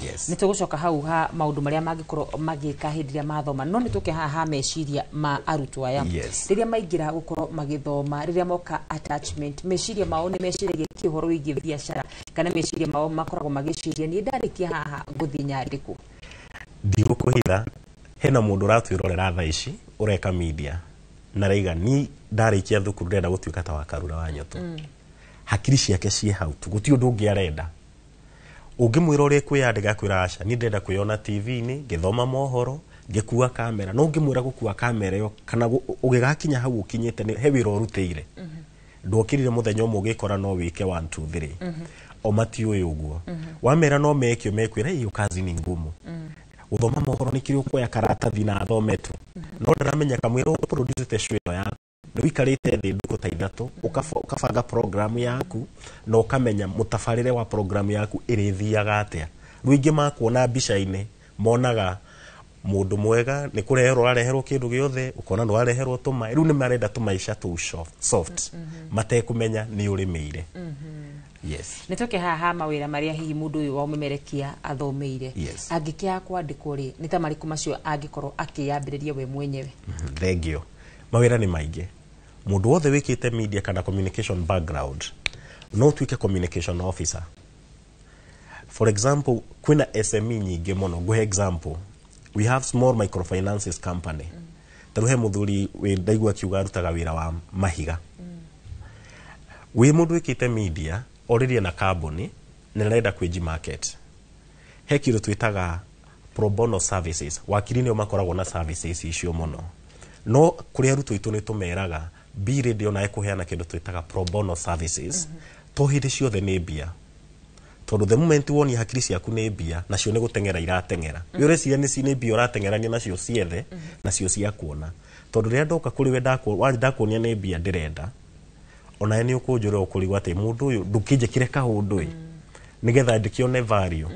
Yes. Nĩ tũgũcoka hau ha maũndũ marĩa mangĩkorwo magĩka hĩndĩ ĩrĩa mathoma, no nĩ tũke haha ha meciria ma arutwo aya. Rĩrĩa maingĩra gũkorwo magĩthoma, rĩrĩa moka attachment, meciria mao nĩ meciragia kĩ ũhoro wĩgiĩ biacara, kana meciria mao makoragwo magĩciria niĩ ndarĩkia haha ngũthiĩ nyandĩkwo? Ndigũkũhitha, hena mũndũ ũratwĩrorera thaa ici ũreka media na raiga ni ndarĩkia thukuru ndĩrenda gũtuĩka ta wa Karura wa Nyũtũ. Hakiri ciake ciĩ hau tu, gũtirĩ ũndũ ũngĩ arenda. Ũngĩmwĩra ũrĩa kwĩyandĩka, akwĩra aca, niĩ ndĩrenda kwĩyona TV-inĩ ngĩthoma mohoro ngĩkua kamera. No ũngĩmwĩra gũkua kamera ĩyo kana ũgĩgakinya hau ũkinyĩte he wĩra ũrutĩire, ndwokĩrire mũthenya ũmwe ũgĩkora no wĩke 1 2 3. O matiũĩ ũguo. Wamera no mekio, mekwĩra hiyo kazi ni ngumu, gũthoma mohoro nĩ kĩrĩa ũkuoya karatathi na athome tu. No ndaramenya kamwĩra ũproducete show ĩno yaku nĩ ũikarĩte thĩ ndukũ ta 3, ũkabanga program yaku na ũkamenya mũtabarĩre wa program yaku ĩrĩthiaga atĩa. Rĩu ingĩ makuona mbica-inĩ monaga mũndũ mwega nĩ kũreherwo ũrareherwo kĩndũ gĩothe, ũkona nĩ wareherwo tũmaĩ. Rĩu nĩ marenda tũmaica tũu soft matekũmenya nĩ ũrĩmĩire. Yes. Nĩ tũke haha mawĩra marĩa hihi mũndũ ũyũ wa ũmemerekia athomeire angĩkĩaga kwandĩkwo rĩ, nĩ ta marĩkũ macio angĩkorwo akĩyambĩrĩria we mwenyewe? Thengio. Mawĩra nĩ maingĩ. Mũndũ wothe wĩkĩte media kana communication background no ũtuĩke communication officer. For example, kwĩna SME nyingĩ mũno. Ngũhe example, we have small microfinances company. Ta rĩu he mũthuri wĩ ndaigua akiuga arutaga wĩra wa mahiga. Wĩ mũndũ wĩkĩte media, orĩrie na kambuni na nĩarenda kwĩnji market, he kĩndũ twĩtaga pro bono services. Wakiri nĩo makoragwo na services icio mũno, no kũrĩ arutwo aitũ nĩ tũmeraga be ready onawe kũheana kĩndũ twĩtaga pro bono services. To hĩndĩ ciothe nĩ mbia, tondũ the moment wonia hakiri ciaku nĩ mbia, nacio nĩ gũteng'era irateng'era. Wĩ ũreciria nĩ mbia ũrateng'erania nacio ciethe, nacio cia kuona, tondũ rĩrĩa ndoka kũrĩ we ndakuonia nĩ mbia ndĩrenda, onawe nĩ ũkũnjũra ũkũrigwo atĩ mũndũ ũyũ ndũkĩnjĩkĩre kaũndũ ĩ nĩgetha ndĩkĩone value.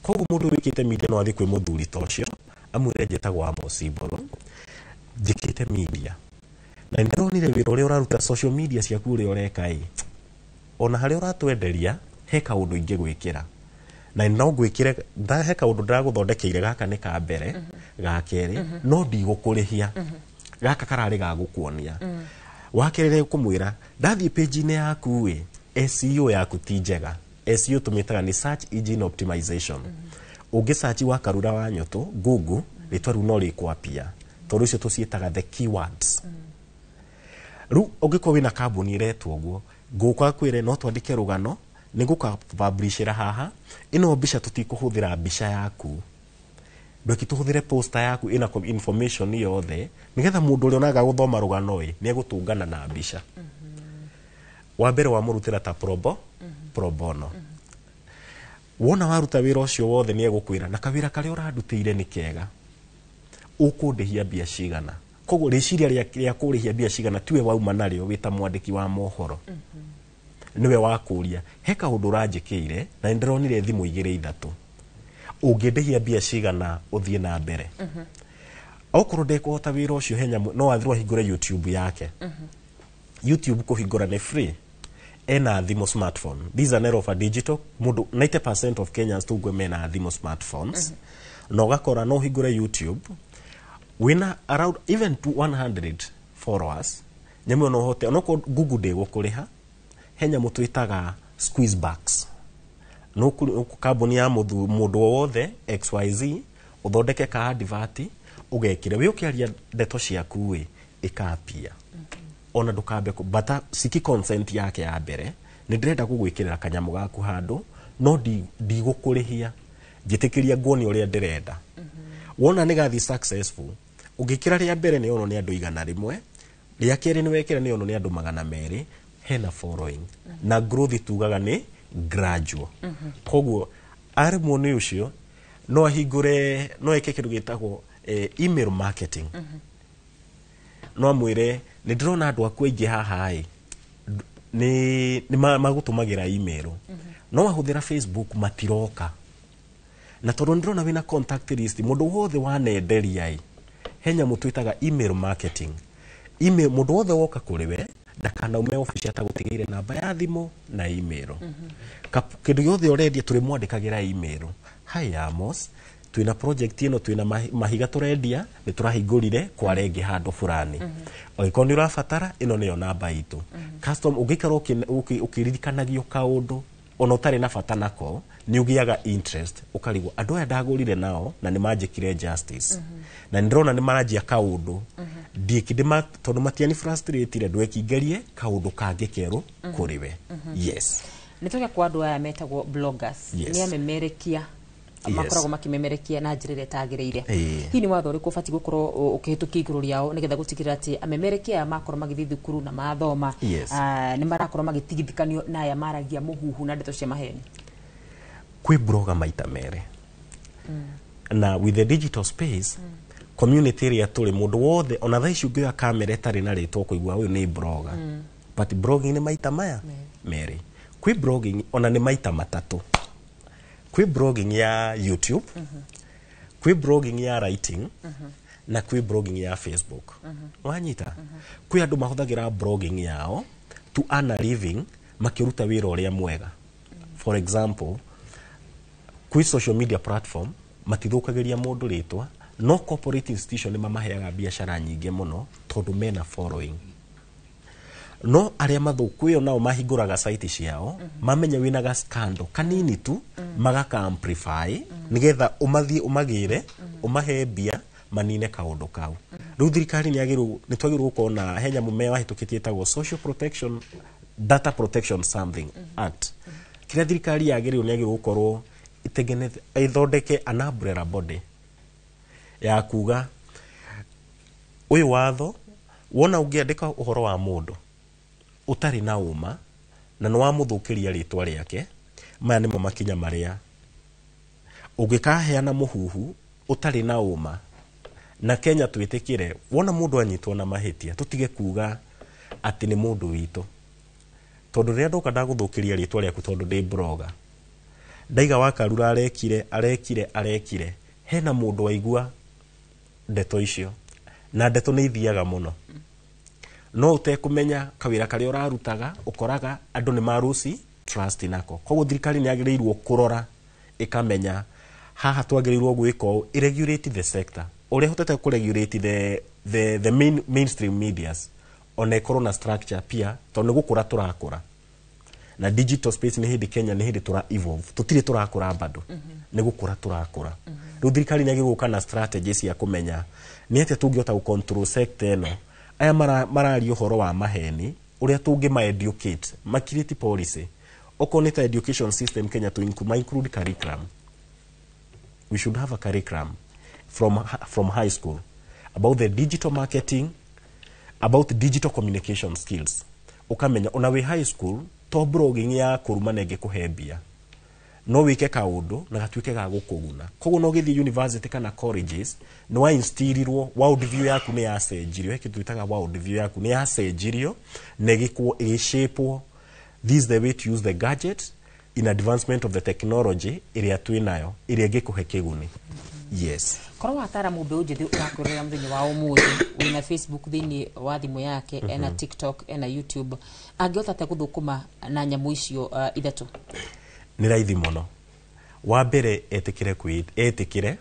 Koguo mũndũ wĩkĩte media no athiĩ kwĩ mũthuri ta ũcio amwĩre, njĩtagwo Amos Mbũrũ, njĩkĩte media na nĩndĩronire wĩra ũrĩa ũraruta social media ciaku ũrĩa ũreka ĩ, ona harĩa ũratwenderia he kaũndũ ingĩgwĩkĩra na no ngwĩkĩre he kaũndũ ndĩragũthondekeire, gaka nĩ ka mbere, ga kerĩ no ndigũkũrĩhia, gaka kararĩ ga gũkuonia. Wa kerĩ, kũmwĩra ndathiĩ page-inĩ yaku ĩ, SEO yaku ti njega. SEO tũmĩtaga nĩ search engine optimization. Ũngĩ search wa Karura wa Nyoto Google, rĩtwa rĩu no rĩkwapia, tondũ icio tũciĩtaga the keywords. Rĩu ũngĩkorwo wĩna kambuni ĩretwo ũguo, ngũka kwĩre no twandĩke rũgano, nĩ ngũkapublishĩra haha ĩno mbica, tũtikũhũthĩra mbica yaku, ndweki tũhũthĩre poster yaku ĩna information yothe, nĩgetha mũndũ ũrĩa onaga gũthoma rũgano ĩ nĩ egũtũngana na mbica. Wa mbere wamũrutĩra ta pro bono. Wona waruta wĩra ũcio wothe, nĩ egũkwĩra na kawĩra karĩa ũrandutĩire nĩ kega, ũkũndĩhia mbia cigana? Koguo rĩciria rĩa kũrĩhia mbia cigana tiwe wauma narĩo wĩ ta mwandĩki wa mohoro, nĩwe wakũria he kaũndũ ũranjĩkĩire na nĩndĩronire thimũ 2 3, ũngĩndĩhia mbia cigana ũthiĩ na mbere? Okorwo ndekũhota wĩra ũcio, he nyamũ no athirwo ahingũre YouTube yake. YouTube kũhingũra nĩ free, ena thimũ smartphone. This is an era of a digital mũndũ, 90% of Kenyans tugwe mena thimũ smartphones, na ũgakora no ũhingũre YouTube wĩna around even to 100 followers. Nyamũ ĩyo no ũhote, onokorwo Google ndĩgũkũrĩha, he nyamũ twĩtaga squeeze backs. No kambuni ya mũndũ o wothe XYZ ũthondeke ka advert ũgekĩre wĩ ũkĩaria ndeto ciaku ĩ ĩkapia, ona ndũkambe bata siki consent yake ya mbere, nĩ ndĩrenda gũgwĩkĩrĩra kanyamũ gaku handũ no ndigũkũrĩhia, njĩtĩkĩria nguonia ũrĩa ndĩrenda. Wona nĩ gathi successful, ũngĩkĩra rĩa mbere nĩ onwo nĩ andũ 100, rĩa kerĩ nĩ wekĩra nĩ onwo nĩ andũ 200, hena following na growth tugaga nĩ gradual. Koguo aremwo nĩ ũcio, no ahingũre, no eke kĩndũ gĩtagwo email marketing. No amwĩre nĩ ndĩrona andũ aku aingĩ haha ĩ nĩ magũtũmagĩra email, no wahũthĩra Facebook matiroka, na tondũ nĩ ndĩrona wĩna contact list, mũndũ wothe wanenderia ĩ, he nyamũ twĩtaga email marketing. Email, mũndũ wothe woka kũrĩ we ndakanaume obici atagũtigĩire namba ya thimũ na email. Kĩndũ gĩothe ũrendia tũrĩmwandĩkagĩra email, hi Amos, twĩna project ĩno, twĩna mahiga tũrendia, nĩ tũrahingũrire kware ĩngĩ handũ fulani, angĩkorwo nĩ ũrabatara, ĩno nĩyo namba itũ. Custom ũngĩikara ũkĩririkanagio kaũndũ ona ũtarĩ na bata nako, nĩ ũgĩaga interest, ũkarigwo andũ aya ndagũrire nao na nĩ manjĩkire justice na nĩ ndĩrona nĩ maranjia kaũndũ ndiĩkindĩ tondũ matiani frustrate ndwekingerie kaũndũ kangĩ kerũ kũrĩ we. Yes. Nĩ tũke kwa andũ aya metagwo bloggers. Yes. Nĩ amemerekia makoragwo makĩmemerekia na njĩra ĩrĩa ĩtagĩrĩire. Hihi nĩ watho ũrĩkũ ũbatiĩ gũkorwo ũkĩhĩtũkia igũrũ rĩao nĩgetha gũtigĩrĩra atĩ amemerekia aya makorwo magĩthiĩ thukuru na mathoma, nĩ marakorwo magĩtigithũkanio na aya maragia mũhuhu na ndeto cia maheni? Kwĩ blogger maita merĩ, na with the digital space community ĩrĩa tũrĩ, mũndũ wothe ona thaa ici ũngĩoya kamera ĩtarĩ na rĩtwa ũkũigua ũyũ nĩ blogger. But blogging nĩ maita maya merĩ. Kwĩ blogging ona nĩ maita matatũ. Kwĩ blogging ya YouTube, kwĩ blogging ya writing, na kwĩ blogging ya Facebook. Wanyita, kwĩ andũ mahũthagĩra blogging yao to earn a living makĩruta wĩra ũrĩa mwega. For example, kwĩ social media platform matithũkagĩria mũndũ rĩtwa, no corporate institution nĩ mamaheaga biacara nyingĩ mũno tondũ mena following. No arĩa mathũku ĩyo nao mahingũraga site ciao, mamenya wĩna ga scandal kanini tu, magaka amplify nĩgetha ũmathiĩ ũmagĩre ũmahe mbia manine kaũndũ kau. Rĩu thirikari nĩ yagĩrĩirwo, nĩ twagĩrĩirwo gũkorwo na he nyamũ me wahĩtũkĩtie ĩtagwo Social Protection, Data Protection something Act. Kĩrĩa thirikari yagĩrĩirwo, nĩ yagĩrĩirwo gũkorwo ĩtengenete, ĩthondeke an umbrella body ya kuga ũyũ watho wona ũngĩandĩka ũhoro wa mũndũ ũtarĩ na ũma na nĩ wamũthũkĩria rĩtwa rĩake, maya nĩmo makinya marĩa ũngĩkaheana mũhuhu ũtarĩ na ũma. Na Kenya twĩtĩkĩre wona mũndũ anyitwo na mahĩtia, tũtige kuga atĩ nĩ mũndũ witũ, tondũ rĩrĩa ndoka ndagũthũkĩria rĩtwa rĩaku tondũ ndĩ blogger, ndaiga Wakarura arekire arekire arekire, hena mũndũ waigua ndeto icio, na ndeto nĩ ithiaga mũno no ũtekũmenya kawĩra karĩa ũrarutaga, ũkoraga andũ nĩ maruci trust nako. Koguo thirikari nĩ yagĩrĩirwo kũrora ĩkamenya haha twagĩrĩirwo gwĩka ũũ, ĩregulate the sector ũrĩa hotete kũregulate the mainstream medias, ona ĩkorwo na structure pia, tondũ nĩ gũkũra tũrakũra na digital space. Nĩ hĩndĩ Kenya nĩ hĩndĩ tũra evolve, tũtirĩ tũrakũra bado, nĩ gũkũra tũrakũra. Rĩu thirikari nĩ yagĩrĩirwo gũka na strategy cia kũmenya nĩ atĩa tũngĩhota gũ control sector ĩno, aya mararia ũhoro wa maheni, ũrĩa tũngĩma educate, ma create policy, okorwo nĩ ta education system Kenya, to include curriculum. We should have a curriculum from high school about the digital marketing, about digital communication skills. Ukamenya ona wĩ high school, to blogging ya kũruma na ĩngĩkũhe mbia, no wĩke kaũndũ na gatuĩke ga gũkũguna. Koguo no ũgĩthiĩ university kana colleges nĩ wa instilirwo world view yaku, nĩ yacenjirio, he kĩndũ twĩtaga world view yaku nĩ yacenjirio na ĩgĩkwo ĩgĩshapwo, this is the way to use the gadget in advancement of the technology ĩrĩa twĩ nayo, ĩrĩa ĩngĩkũhe kĩguni. Yes. Korwo watara mbeũ njĩthĩ ũrakwĩrorera mũthenya wa ũmũthĩ wĩna Facebook thĩinĩ wa thimũ yake, ena TikTok, ena YouTube, angĩhota atĩa gũthũkũma na nyamũ icio ithatũ? Nĩ raithi mũno. Wa mbere, etĩkĩre etĩkĩre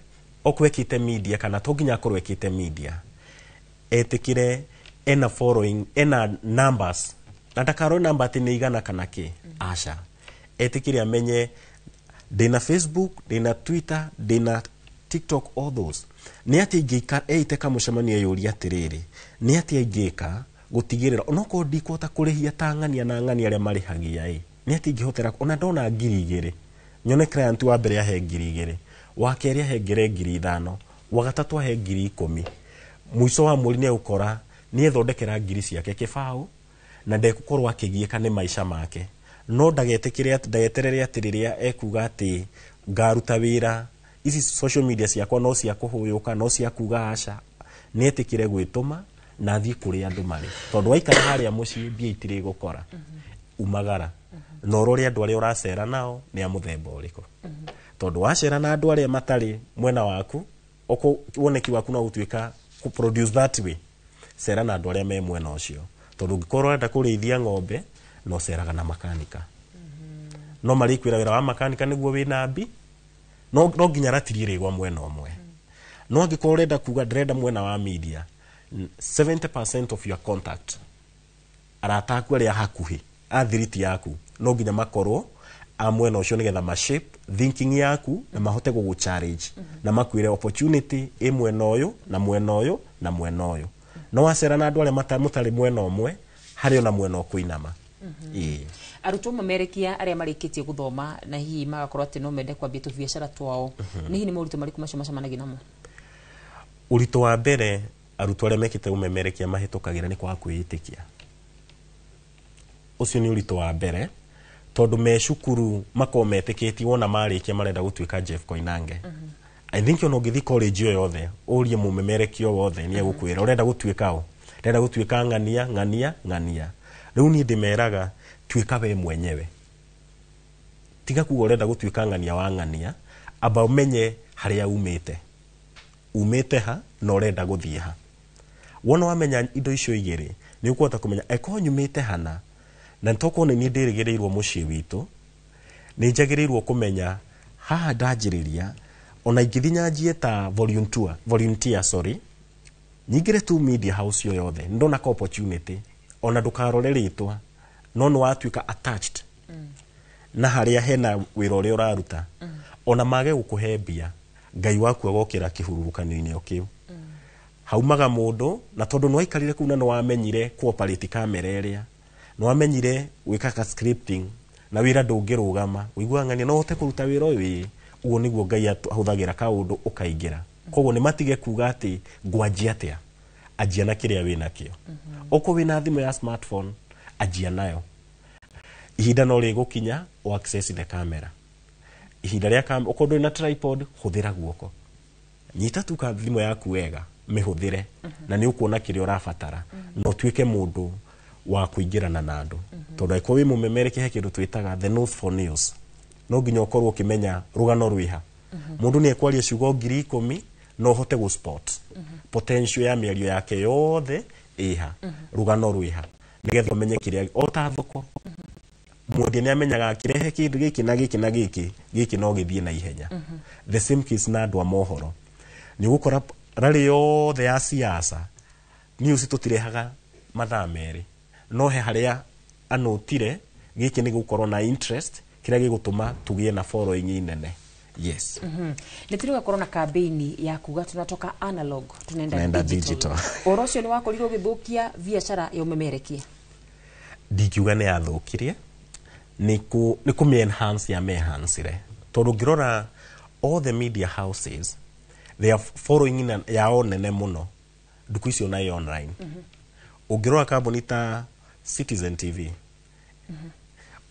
okorwo ekĩte media, kana to nginya akorwo ekĩte media, etĩkĩre ena following, ena numbers, na ndakarore namba atĩ nĩ igana kana kĩ, aca. Etĩkĩre amenye ndĩna Facebook, ndĩna Twitter, ndĩna TikTok, all those. Nĩ atĩ ingĩika eite kamũcemanio eyũria atĩrĩrĩ, nĩ atĩa ingĩka gũtigĩrĩra onokorwo ndikũhota kũrĩhia ta ng'ania na ng'ania arĩa marĩhagia ĩ, nĩ atĩ ingĩhotera ona ndona 2000, nyone client wa mbere ahe 2000, wa kerĩ ahengere 5000, wa gatatũ ahe 10,000, mũico wa mweri nĩ egũkora nĩ ethondekera ngiri ciake kĩbaũ na ndegũkorwo akĩgiĩka nĩ maica make. No ndagetĩkĩre ndageterere atĩ rĩrĩa ekuga atĩ ngaruta wĩra ici social media ciakwa no cia kũhũyũka, no cia kuga aca. Nĩ etĩkĩre gwĩtũma na athiĩ kũrĩa andũ marĩ, tondũ waikara harĩa mũciĩ mbia itirĩ gũkora. Umagara na ũrore andũ arĩa ũracera nao nĩ a mũthemba ũrĩkũ, tondũ wacera na andũ arĩa matarĩ mwena waku, woneki waku no gũtuĩka kũ produce that way. Cera na andũ arĩa me mwena ũcio, tondũ ũngĩkorwo ũrenda kũrĩithia ng'ombe, no ceraga na makanika, no marĩkwĩra wĩra wa makanika nĩguo wĩna mbi, no nginya ratiri ĩrĩgwa mwena ũmwe. No angĩkorwo ũrenda kuga ndĩrenda mwena wa media, 70% of your contact, arata aku arĩa hakuhĩ a thiriti yaku, no nginya makorwo a mwena ũcio nĩgetha ma shape thinking yaku na mahote gũgũ challenge na makwĩre opportunity ĩ mwena ũyũ na mwena ũyũ na mwena ũyũ. No wacera na andũ arĩa mũtarĩ mwena ũmwe, harĩ ona mwena ũkũinama. Ĩĩ. Arutwo mamerekia arĩa marĩkĩtie gũthoma na hihi magakorwo atĩ no mende kwambia tũbiacara twao, nĩ hihi nĩ moritũ marĩkũ macio macemanagia namo? Ũritũ wa mbere arutwo arĩa mekĩte ũmemerekia mahĩtũkagĩra nĩ kwaga kwĩĩtĩkia. Ũcio nĩ ũritũ wa mbere, tondũ me cukuru makoragwo metĩkĩtie wona marĩkia marenda gũtuĩka Jeff Koinange. I think ona ũngĩthiĩ college o yothe ũrie mũmemerekia o wothe, nĩ egũkwĩra ũrenda gũtuĩka ũ, ndĩrenda gũtuĩka ng'ania ng'ania ng'ania. Rĩu niĩ ndĩmeraga, tuĩka we mwenyewe, tiga kuga ũrenda gũtuĩka ng'ania wa ng'ania. Amba ũmenye harĩa umĩte, umĩte ha na ũrenda gũthiĩ ha. Wona wamenya indo icio igĩrĩ, nĩ ũkũhota kũmenya eko nyumĩte hana na tokorwo nĩ niĩ ndĩrĩgĩrĩirwo mũciĩ witũ, nĩ njagĩrĩirwo kũmenya haha ndanjĩrĩria. Ona ingĩthiĩ nyanjie ta volunteer, sorry, nyingĩre tu media house yo yothe, nĩ ndona ka opportunity, ona ndũkarore rĩtwa, no nĩ watuĩka attached na harĩa hena wĩra ũrĩa ũraruta. Ona mage gũkũhe mbia, Ngai waku agokĩra kĩhurũrũkanio-inĩ o kĩu haumaga mũndũ, na tondũ nĩ waikarire kũu na nĩ wamenyire cooperate kamera ĩrĩa, nĩ wamenyire gwĩka ka scripting na wĩra ndũngĩrũgama, ũiguaga ng'ania no ũhote kũruta wĩra ũyũ. Ĩĩ, ũguo nĩguo Ngai ahũthagĩra kaũndũ ũkaingĩra. Koguo nĩ matige kuga atĩ ngwanjia atĩa, anjia na kĩrĩa wĩnakĩo. Okorwo wĩna thimũ ya smartphone, anjia nayo. Ihinda no rĩgũkinya o access the camera. Ihinda rĩa okorwo ndũrĩ na tripod, hũthĩra guoko, nyita tu ka thimũ yaku wega, mĩhũthĩre, na nĩ ũkuona kĩrĩa ũrabatara, na ũtuĩke mũndũ wa kũingĩrana na andũ, tondũ angĩkorwo wĩ mũmemerekia, he kĩndũ twĩtaga the nose for news. No nginya ũkorwo ũkĩmenya rũgano rwĩha. Mũndũ nĩ ekwaria ciugo 10,000, no ũhote gũ spot potential ya mĩario yake yothe ĩha, rũgano rwĩha, nĩgetha ũmenye kĩrĩa. O ta thoko, mwendia nĩ amenyaga akĩrehe kĩndũ gĩkĩ na gĩkĩ na gĩkĩ, gĩkĩ no gĩthiĩ na ihenya. The same case na andũ a mohoro, nĩ ũgũkora rally yothe ya siasa, news tũtirehaga mathaa 2, no he harĩa anotire gĩkĩ nĩ gũkorwo na interest kĩrĩa gĩgũtũma tũgĩe na following nene, yes. Nĩ tũrĩ gakorwo na campaign ya kuga tunatoka analog tunaenda Tunaenda digital. Digital. Ũhoro ũcio nĩ wakorirwo ũgĩthũkia biacara ya ũmemerekia? Ndingiuga nĩ yathũkirie, nĩ kũmĩ enhance ya enhancire, tondũ ũngĩrora all the media houses, they are following yao nene mũno ndukũ icio na online. Ũngĩrora kambuni ta Citizen TV,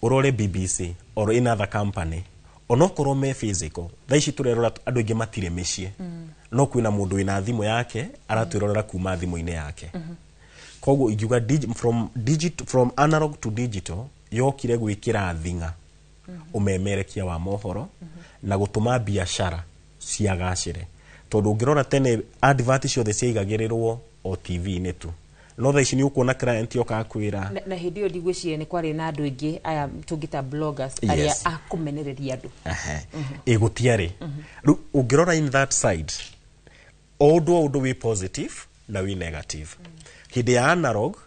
ũrore BBC or any other company, onokorwo me physical, thaa ici tũrerora andũ aingĩ matirĩ mĩciĩ, no kwĩna mũndũ wĩna thimũ yake aratwĩrorera kuma thimũ-inĩ yake. Koguo ingiuga from analog to digital yokire gwĩkĩra thing'a ũmemerekia wa mohoro na gũtũma biacara ciagacĩre, tondũ ũngĩrora tene advert ciothe ciaigagĩrĩrwo o TV-inĩ tu, no thaa ici nĩ ũkuona client yoka akwĩra. Na hĩndĩ ĩyo ndigwĩciria nĩ kwarĩ na andũ aingĩ aya tũngĩta bloggers, arĩa a kũmenereria andũ. Ĩ, gũtiarĩ. Rĩu ũngĩrora in that side, o ũndũ o ũndũ wĩ positive na wĩ negative. Hĩndĩ ya analog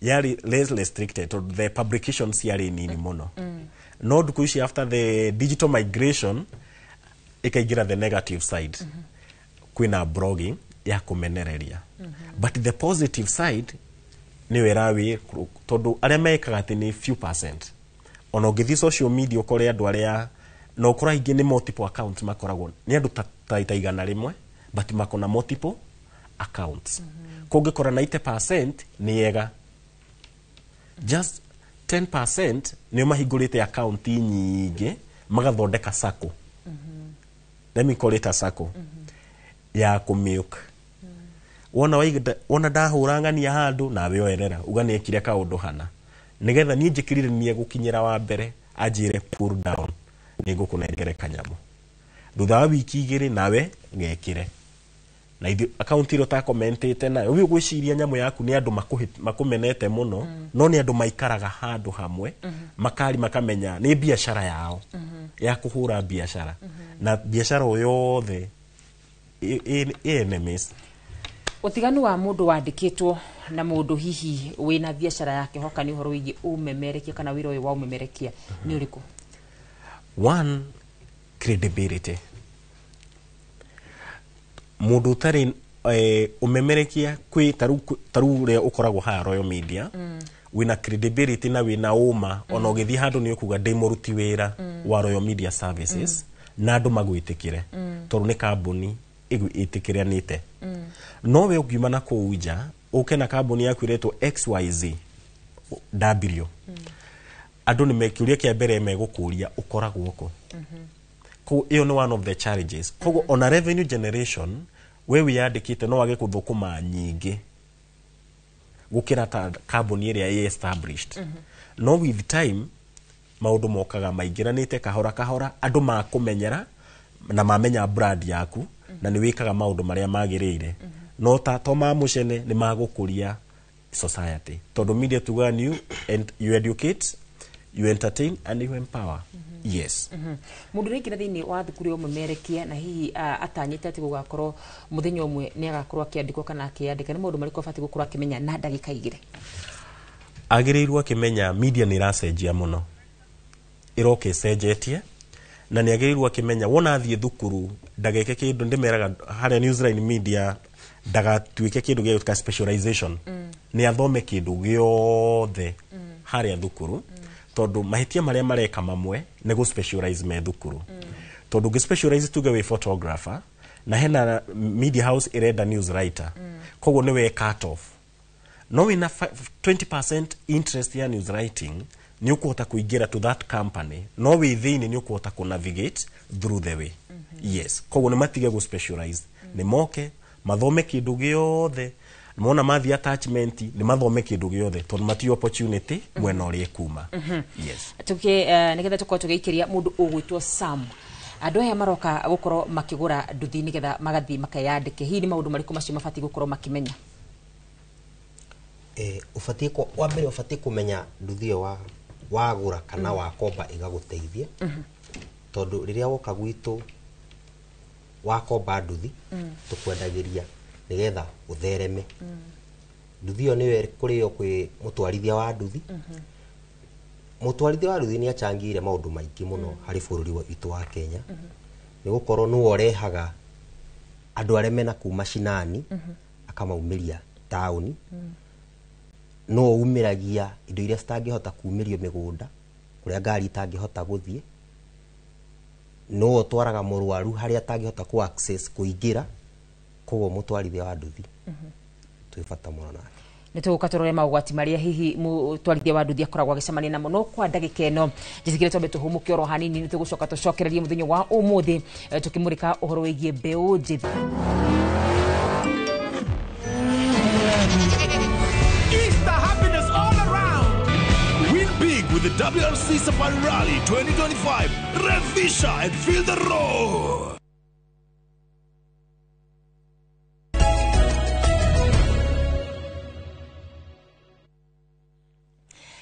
yarĩ less restricted tondũ the publications yarĩ nini mũno, no ndukũ ici after the digital migration ĩkaingĩra the negative side, kwĩna blogging ya kũmenereria. But the positive side nĩyo ĩrawĩ, tondũ arĩa mekaga atĩ nĩ few percent. Ona ũngĩthiĩ social media ũkore andũ arĩa na ũkora aingĩ nĩ multiple accounts makoragwo nĩ andũ ta 100, but makona multiple accounts. Kũngĩkora 90% nĩ ega, just 10% nĩo mahingũrĩte account nyingĩ magathondeka sacco, let me call it a sacco ya kũmilk. Wona wona ndahũra ng'ania handũ, nawe oerera uga nĩ ekire kaũndũ hana, nĩgetha niĩ njĩkĩrire niĩ gũkinyĩra wa mbere anjĩre pull down, nĩ ngũkũnengere kanyamũ thutha wa wiki 2, nawe gekĩre na ithuĩ account ĩrĩa ũtakomentĩte nayo. Ũyũ ũgwĩciria nyamũ yaku nĩ andũ makũmenete mũno, no nĩ andũ maikaraga handũ hamwe, makari makamenya nĩ biacara yao ya kũhũra biacara, na biacara o yothe ĩ enemies. Ũtiganu wa mũndũ wandĩkĩtwo na mũndũ hihi wĩna biacara yake hoka nĩ ũhoro wĩgiĩ ũmemerekia kana wĩra ũyũ wa ũmemerekia nĩ ũrĩkũ? One, credibility. Mũndũ ũtarĩ ũmemerekia kwĩ tarĩu ũrĩa ũkoragwo haha Royal Media. Wĩna credibility na wĩna ũma, ona ũgĩthiĩ handũ nĩ ũkuga ndĩ mũruti wĩra wa Royal Media Services, na andũ magwĩtĩkĩre, tondũ nĩ kambuni ĩtĩkĩranĩte. No we ũngiuma na kũu nja ũke na kambuni yaku ĩretwo XYZ W, andũ nĩ kĩũria kĩa mbere megũkũria, ũkoragwo kũ? Koguo ĩyo nĩ one of the challenges. Koguo ona revenue generation, we wĩyandĩkĩte no wage gũthũkũma nyingĩ gũkĩra ta kambuni ĩrĩa ĩ established. No with time maũndũ mokaga maingĩranĩte kahora kahora, andũ makũmenyera na mamenya brand yaku na nĩ wĩkaga maũndũ marĩa magĩrĩire, no ta to ma mũcene nĩ magũkũria society, tondũ media tugaga you, and you educate, you entertain and you empower. Yes. Mũndũ ũrĩa thĩinĩ wa thukuru ya ũmemerekia na hihi atanyĩte atĩ gũgakorwo mũthenya ũmwe nĩ agakorwo akĩandĩkwo kana akĩandĩka, nĩ maũndũ marĩkũ abatiĩ gũkorwo akĩmenya na ndagĩka 2? Agĩrĩirwo akĩmenya media nĩ ĩracenjia mũno, ĩroka ĩcenjetie, na nĩ agĩrĩirwo akĩmenya wona athiĩ thukuru ndageke kĩndũ ndĩmeraga harĩa Newsline Media, ndagatuĩke kĩndũ gĩa specialization. Nĩ athome kĩndũ gĩothe harĩa thukuru, tondũ mahĩtia marĩa mareka mamwe nĩ gũ specialize me thukuru. Tondũ ũngĩ specialize, tuge wĩ photographer na hena media house ĩrenda news writer, koguo nĩ we cut off. No wĩna 20% interest ya news writing, nĩ ũkũhota kũingĩra to that company, no wĩ thĩinĩ nĩ ũkũhota kũ navigate through the way. Yes, koguo nĩ matige gũ specialize, nĩ moke mathome kĩndũ gĩothe. Mona mathiĩ attachment, nĩ mathome kĩndũ gĩothe, tondũ mati opportunity mwena ũrĩa ĩkuma. Yes. Tuke nigetha tukorwo tũgĩikĩria mũndũ ũgwĩtwo Sam, andũ aya maroka gũkorwo makĩgũra nduthi nĩgetha magathiĩ makeyandĩke, hihi nĩ maũndũ marĩkũ macio mabatiĩ gũkorwo makĩmenya? Ũbatiĩ wa mbere ũbatiĩ kũmenya nduthi ĩyo wagũra kana wakomba ĩgagũteithia, tondũ rĩrĩa woka gwitũ wakomba nduthi, tũkwendagĩria nĩgetha ũthereme. Nduthi ĩyo nĩyo kũrĩo kwĩ mũtwarithia wa nduthi. Mũtwarithia wa nduthi nĩ achangĩire maũndũ maingĩ mũno harĩ bũrũri witũ wa Kenya, nĩ gũkorwo nĩwe ũrehaga andũ arĩa mena kuu macinani akamaumĩria taũni, no umĩragia indo iria citangĩhota kumĩrio mĩgũnda kũrĩa ngari itangĩhota gũthiĩ, no ũtwaraga mũrwaru harĩa atangĩhota ku access kũingĩra. Koguo mũtwarithia wa nduthi twĩ bata mũno nake. Nĩ tũgũka tũrore maũgwati marĩa hihi mũtwarithia wa nduthi akoragwo agĩcemania namo, no kwa ndagĩka ĩno njĩtĩkĩre twambe tũhũmũke oro hanini. Nĩ tũgũcoka tũcokererie mũthenya wa ũmũthĩ, tũkĩmũrĩka ũhoro wĩgiĩ mbeũ njĩthĩ. Easter happiness all around. Win big with the WRC Safari Rally 2025. Revisha and feel the roar.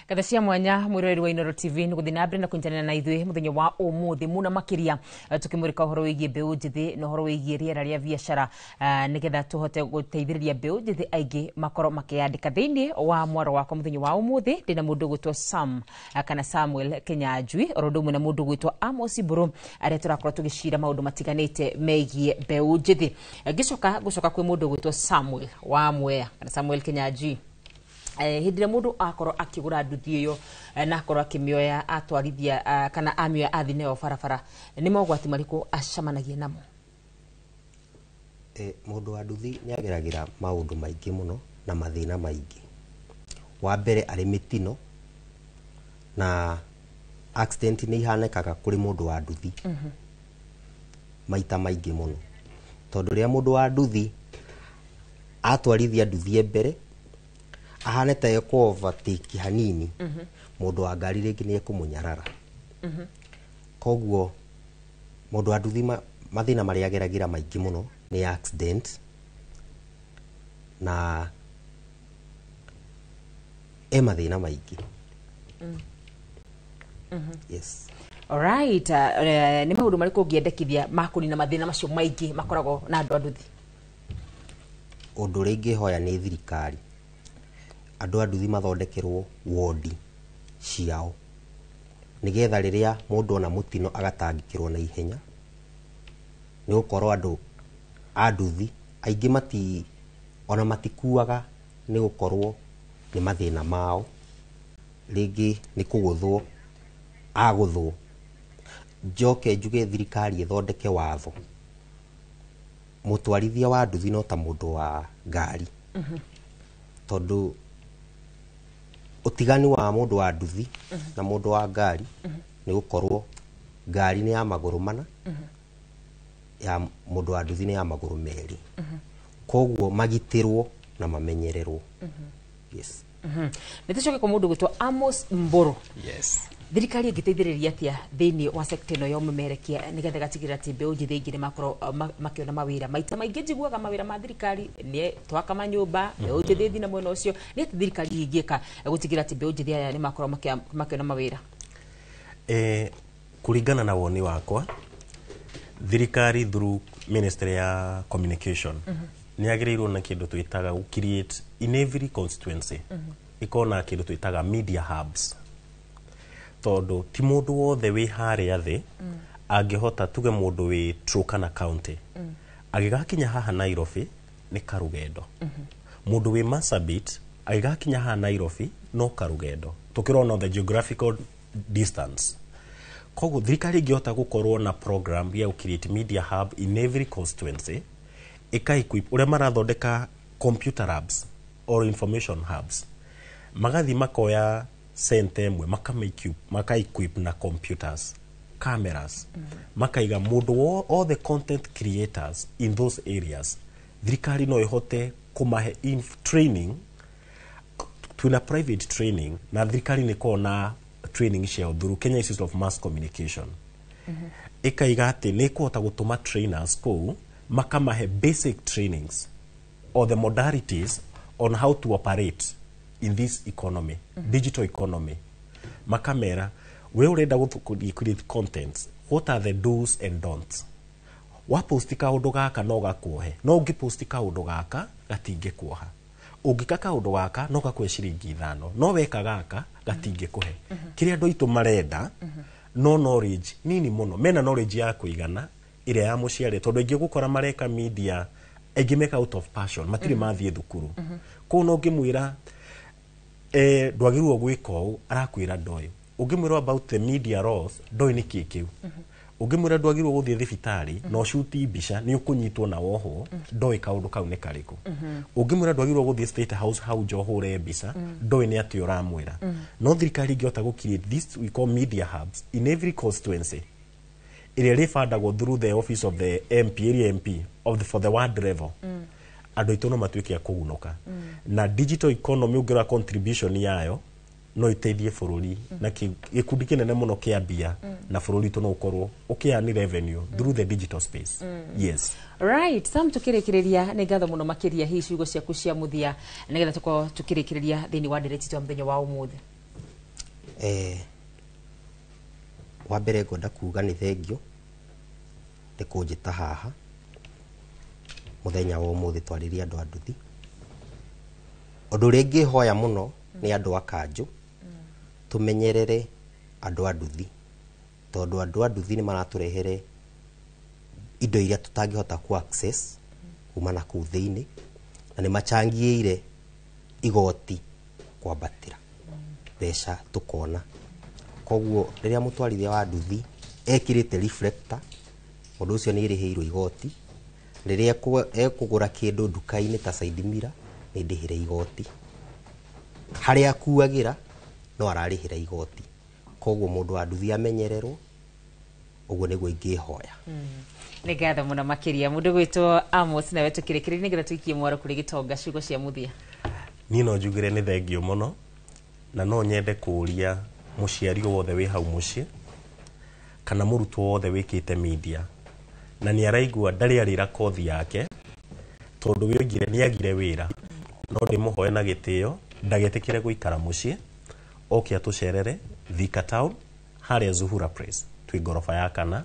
Ngatho cia mwanya mwiroreri wa Inooro TV nĩ gũthiĩ na mbere na kũnyitanĩra na ithuĩ mũthenya wa ũmũthĩ mũno makĩria, tũkĩmũrĩka ũhoro wĩgiĩ mbeũ njĩthĩ na ũhoro wĩgiĩ rĩera rĩa biacara, nĩgetha tũhote gũteithĩrĩria mbeũ njĩthĩ aingĩ makorwo makĩyandĩka. Thĩinĩ wa mwaro wakwa mũthenya wa ũmũthĩ ndĩna mũndũ ũgwĩtwo Sam kana Samuel Kinyanjui, oro ũndũ ũmwe na mũndũ ũgwĩtwo Amos Mburu, arĩa tũrakorwo tũgĩcira maũndũ matiganĩte megiĩ mbeũ njĩthĩ. Ngĩcoka gũcoka kwĩ mũndũ ũgwĩtwo Samuel wa Mwea kana Samuel Kinyanjui, hĩndĩ ĩrĩa mũndũ akorwo akĩgũra nduthi ĩyo, na akorwo akĩmĩoya atwarithia, kana amĩoya athiĩ nayo barabara, nĩ mogwati marĩkũ acemanagia namo? Mũndũ wa nduthi nĩ ageragĩra maũndũ maingĩ mũno na mathĩna maingĩ. Wa mbere arĩ mĩtino na accident nĩ ihanĩkaga kũrĩ mũndũ wa nduthi maita maingĩ mũno, tondũ rĩrĩa mũndũ wa nduthi atwarithia nduthi e mbere ahane ta ekũ overtake hanini, mũndũ wa ngari rĩngĩ nĩ ekũmũnyarara. Koguo mũndũ wa nduthi mathĩna marĩa ageragĩra maingĩ mũno nĩ accident na e mathĩna maingĩ. Yes. Alright, nĩ maũndũ marĩkũ ũngĩendekithia ma kũnina mathĩna macio maingĩ makoragwo na andũ a nduthi? Ũndũ ũrĩa ingĩhoya nĩ thirikari, andũ a nduthi mathondekerwo wodi ciao, nĩgetha rĩrĩa mũndũ ona mũtino agatangĩkĩrwo na ihenya, nĩ gũkorwo andũ a nduthi aingĩ ona matikuaga nĩ gũkorwo nĩ mathĩna mao. Rĩngĩ nĩ kũgũthwo agũthwo. Njoke njuge thirikari ĩthondeke watho, mũtwarithia wa nduthi no ta mũndũ wa ngari, tondũ ũtiganu wa mũndũ wa nduthi na mũndũ wa ngari nĩ gũkorwo ngari nĩ ya magũrũ mana, ya mũndũ wa nduthi nĩ ya magũrũ merĩ. Koguo magitĩrwo na mamenyererwo. Yes. Nĩ tũcoke kwa mũndũ gwĩtwo Amos Mburu. Yes. Thirikari ĩngĩteithĩrĩria atĩa thĩinĩ wa sekta ĩno ya ũmemerekia nĩgetha ĩgatigĩrĩra atĩ mbeũ njĩthĩ aingĩ nĩ makorwo makĩona mawĩra? Maita maingĩ njiguaga mawĩra ma thirikari nĩ twaka manyũmba, mbeũ njĩthĩ ĩthiĩ na mwena ũcio. Nĩ atĩ thirikari ĩngĩka gũtigĩrĩra atĩ mbeũ njĩthĩ aya nĩ makorwo makĩona mawĩra? Kũringana na woni wakwa, thirikari through ministry ya communication nĩ yagĩrĩirwo na kĩndũ twĩtaga gũ create in every constituency, ĩkona kĩndũ twĩtaga media hubs, tondũ ti mũndũ wothe wĩ harĩa thĩ angĩhota. Tuge mũndũ wĩ Turkana County agĩgakinya haha Nairobi nĩ karũgendo, mũndũ wĩ Marsabit agĩgakinya haha Nairobi no karũgendo, tũkĩrona the geographical distance. Koguo thirikari ĩngĩhota gũkorwo na program ya gũ create media hub in every constituency, ĩka equip ũrĩa marathondeka computer labs or information hubs, magathiĩ makoya center ĩmwe, maka equip na computers, cameras, makaiga mũndũ all the content creators in those areas. Thirikari no ĩhote kũmahe training. Twina private training na thirikari nĩ ĩkoragwo na training ciao through Kenya Institute of Mass Communication. Ĩkaiga atĩ nĩ ĩkũhota gũtũma trainers kũu, makamahe basic trainings or the modalities on how to operate in this economy, digital economy. Makamera, we ũrenda create contents, what are the do's and don'ts? Waposti kaũndũ gaka no gakuohe, no ũngĩposti kaũndũ gaka gatingĩkuoha, ũngĩka kaũndũ gaka no gakuhe ciringi 5, no weka gaka gatingĩkũhe. Kĩrĩa andũ aitũ marenda no knowledge nini mũno. Mena knowledge ya kũigana ĩrĩa ya mũciarĩ, tondũ aingĩ gũkora mareka media, aingĩ meka out of passion, matirĩ mathiĩ thukuru. Koguo no ũngĩmwĩra ndwagĩrĩirwo gwĩka ũũ, arakwĩra ndoĩ. Ũngĩmwĩra about the media laws, ndoĩ nĩ kĩ kĩu. Ũngĩmwĩra ndwagĩrĩirwo gũthiĩ thibitarĩ na ũcuti mbica nĩ ũkũnyitwo na wohwo, ndoĩ kaũndũ kau nĩ karĩkũ. Ũngĩmwĩra ndwagĩrĩirwo gũthiĩ State House hau nja ũhũre mbica, ndoĩ nĩ atĩ ũramwĩra. No thirikari ĩngĩhota gũ create this we call media hubs in every constituency, ĩrĩa ĩrĩbandagwo through the office of the MP, area MP for the ward level, andũ aitũ no matuĩke a kũgunũka. Na digital economy, ũngĩrora contribution yayo, no ĩteithie bũrũri na gĩkundi kĩnene mũno kĩa mbia, na bũrũri witũ no ũkorwo ũkĩani revenue through the digital space. Yes. Right, Sam, tukĩrĩkĩrĩria, nĩ ngatho mũno makĩria. Hihi ciugo ciaku cia mũthia nĩgetha tũkorwo tukĩrĩkĩrĩria thĩinĩ wa ndereti ya mũthenya wa ũmũthĩ? Wa mbere ngwenda kuga nĩ thengio nĩ kũnjĩta haha mũthenya wa ũmũthĩ twarĩrie andũ a nduthi. Ũndũ ũrĩa ingĩhoya mũno nĩ andũ a kanjũ, tũmenyerere andũ a nduthi, tondũ andũ a nduthi nĩ maratũrehere indo iria tũtangĩhota ku access kuma na kũu thĩinĩ, na nĩ macangĩire igoti kwambatĩra mbeca tũkona. Koguo rĩrĩa mũtwarithia wa nduthi ekĩrĩte reflector, mũndũ ũcio nĩ ĩrĩhĩirwo igoti. Rĩrĩa ekũgũra kĩndũ nduka-inĩ ta side mirror, nĩ ndĩhĩre igoti. Harĩa akuagĩra no ararĩhĩra igoti. Koguo mũndũ wa nduthi amenyererwo, ũguo nĩguo ingĩhoya. Nĩ ngatho mũno makĩria, mũndũ gwĩtwo Amos. Nawe tũkĩrĩkĩrĩria nĩgetha tũikie mwaro kũrĩ gĩtonga, ciugo cia mũthia? Niĩ no njugire nĩ thengio mũno, na no nyende kũũria mũciari wothe wĩ hau mũciĩ kana mũrutwo wothe wĩkĩte media na nĩ araigua ndarĩ arĩra kothi yake tondũ wĩoigire nĩ agire wĩra, no ndĩmũhoe na gĩtĩo ndagetĩkĩre gũikara mũciĩ, oke atũcerere Thika Town harĩa Zuhura Place, twĩ ngoroba ya kana,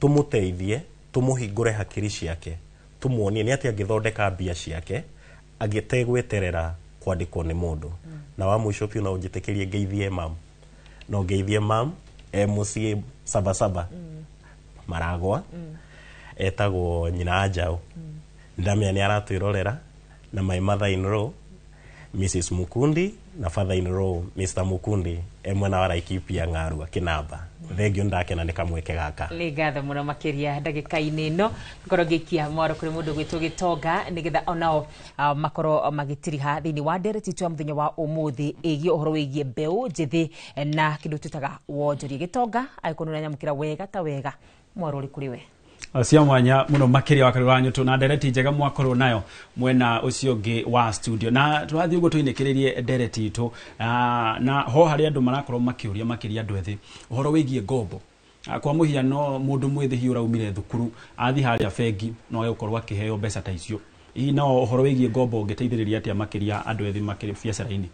tũmũteithie, tũmũhingũre hakiri ciake, tũmuonie nĩ atĩ angĩthondeka mbia ciake agĩtegweterera kwandĩkwo nĩ mũndũ. Na wa mũico biũ, no ũnjĩtĩkĩrie ngeithie mam, no ngeithie mam e mũciĩ Sabasaba Maragwa, etagwo nyina wa Njaũ. Ndamenya nĩ aratwĩrorera, na my mother in law Mrs Mukundi na father in law Mr Mukundi e mwena wa Laikipia Ng'arua Kinamba. Thengio, ndakena nĩ kamweke gaka. Nĩ ngatho mũno makĩria. Ndagĩka-inĩ ĩno ngorwo ngĩikia mwaro kũrĩ mũndũ gwĩtwo Gĩtonga, nĩgetha onao makorwo magĩtiriha thĩinĩ wa ndereti itũ ya mũthenya wa ũmũthĩ ĩgiĩ ũhoro wĩgiĩ mbeũ njĩthĩ na kĩndũ twĩtaga wonjoria. Gĩtonga, angĩkorwo nĩ ũranyamũkĩra wega ta wega, mwaro ũrĩ kũrĩ we. Cia mwanya muno makiria wa Karura Nyutu na ndereti njega mwakorwo nayo mwena ucio ũngĩ wa studio, na tũrathiĩ ũguo tũinĩkĩrĩrie ndereti itũ na ho harĩa andũ marakorwo makĩũria, makĩria andũ ethĩ, ũhoro wĩgiĩ ngombo. Kwa mũhiano, mũndũ mwĩthĩ hihi ũraumire thukuru athiĩ harĩa bengi no agĩkorwo akĩheo mbeca ta icio. Hihi no ũhoro wĩgiĩ ngombo ũngĩteithĩrĩria atĩa makĩria andũ ethĩ makĩria biacara-inĩ?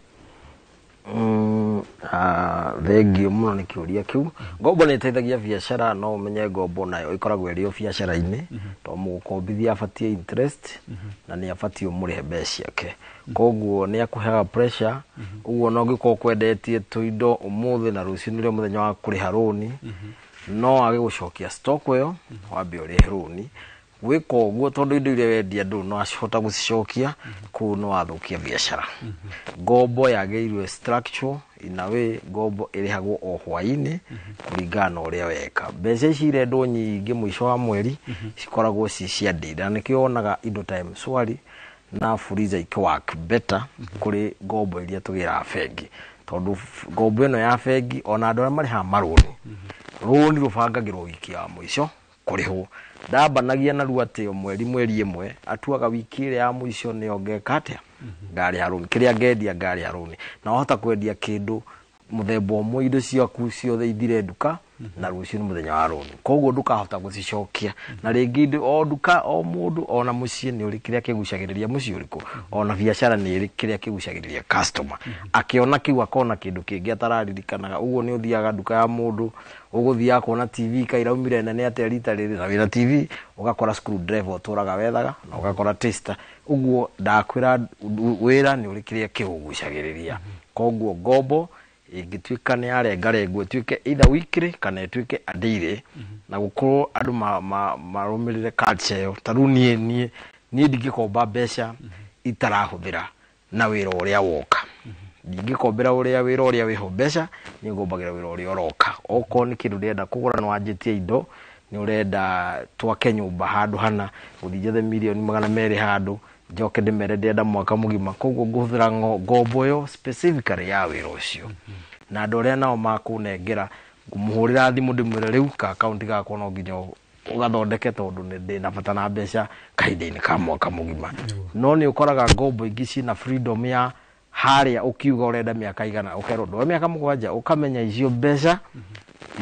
Thengio mũno nĩ kĩũria kĩu. Ngombo nĩ ĩteithagia biacara, no ũmenye ngombo nayo ĩkoragwo ĩrĩ o biacara-inĩ, tondũ mũgũkombithia abatiĩ interest na nĩ abatiĩ ũmũrĩhe mbeca ciake, koguo nĩ akũheaga pressure. Ũguo no ũngĩkorwo kwendetie tũindo ũmũthĩ na rũciũ nĩrĩo mũthenya wa kũrĩha rũni, no age gũcokia stock ĩyo, wambe ũrĩhe rũni. Gwĩka ũguo, tondũ indo iria wendia ndũ no acihota gũcicokia kũu, no wathũkia biacara. Ngombo yagĩrĩirwo structure in a way ngombo ĩrĩhagwo o hwaĩ-inĩ kũringana na ũrĩa weka. Mbeca ici irendwo nyingĩ mũico wa mweri cikoragwo ci cia ndĩra, nĩkĩo wonaga indo ta M-Shwari na Fuliza ikĩ better kũrĩ ngombo iria tũgĩraga bengi, tondũ ngombo ĩno ya bengi, ona andũ arĩa marĩhaga marũni, rũni rũbangagĩrwo wiki ya mũico kũrĩhwo. Ndambanagia narua atĩ o mweri mweri ĩmwe, atuaga wiki ĩrĩa ya mũico nĩyo ngeka atĩa, ngarĩha rũni, kĩrĩa ngendia ngarĩha rũni. Na wahota kwendia kĩndũ mũthemba ũmwe, indo ciaku ciothe ithire nduka, na rũciũ nĩ mũthenya wa rũni, koguo ndũkahota gũcicokia. Na rĩngĩ indo o nduka, o mũndũ, ona mũciĩ nĩ ũrĩ kĩrĩa kĩgucagĩrĩria mũciĩ ũrĩkũ, ona biacara nĩ ĩrĩ kĩrĩa kĩgucagĩrĩria customer. Akĩona kĩu akona kĩndũ kĩngĩ atararirikanaga. Ũguo nĩ ũthiaga nduka ya mũndũ, ũgũthiaga kuona TV kairaumire nene atĩa rita rĩrĩ, na wĩna TV ũgakora screwdriver ũtũraga wethaga, na ũgakora tester. Ũguo ndakwĩra, wĩra nĩ ũrĩ kĩrĩa kĩũgucagĩrĩria. Koguo ngombo ĩngĩtuĩka nĩ yarengarengwo, ĩtuĩke either weekly kana ĩtuĩke a daily, na gũkorwo andũ marũmĩrĩre culture ĩyo. Ta rĩu niĩ ndingĩkomba mbeca itarahũthĩra na wĩra ũrĩa woka. Ndingĩkombera ũrĩa wĩra ũrĩa wĩho mbeca, niĩ ngombagĩra wĩra ũrĩa ũroka. Okorwo nĩ kĩndũ ndĩrenda kũgũra, nĩ wanjĩtie indo, nĩ ũrenda twake nyũmba handũ hana, gũthiĩ njethe mirioni 200 handũ, njoke ndĩmere ndĩrenda mwaka mũgima. Koguo ngũhũthĩra ngombo ĩyo specifically ya wĩra ũcio. Na andũ arĩa nao makũnengera, ngũmũhũrĩra thimũ ndĩmwĩre rĩu ka akaunti gakwa no nginya ũgathondeke, tondũ nĩ ndĩna bata na mbeca kahinda-inĩ ka mwaka mũgima. No nĩ ũkoraga ngombo ingĩ ciĩna freedom ya harĩa ũkiuga ũrenda mĩaka igana, ũkerwo ndũe mĩaka 7, ũkamenya icio mbeca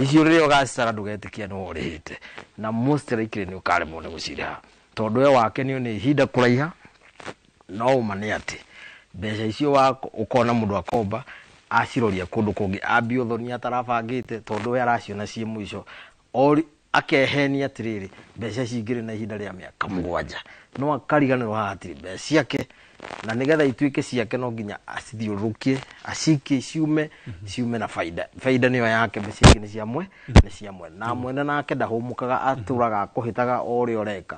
icio rĩrĩa ũgacicara ndũgetĩkia nĩwe ũrĩhĩte, na most likely nĩ ũkaremwo nĩ gũcirĩha, tondũ we wakenio nĩ ihinda kũraiha. No ũma nĩ atĩ mbeca icio wa ũkona mũndũ akomba aciroria kũndũ kũngĩ, ambia ũthoni atarabangĩte, tondũ we araciona ciĩ mũico. Akehenia atĩrĩrĩ, mbeca ici ingĩrĩ na ihinda rĩa mĩaka 7, no akariganĩrwo haha hatirĩ mbeca ciake, na nĩgetha ituĩke ciake no nginya acithiũrũrũkie, acikie ciume na baida. Baida nĩyo yake, mbeca ingĩ nĩ cia mwene, na mwene nake ndahũmũkaga, atũraga akũhĩtaga o ũrĩa ũreka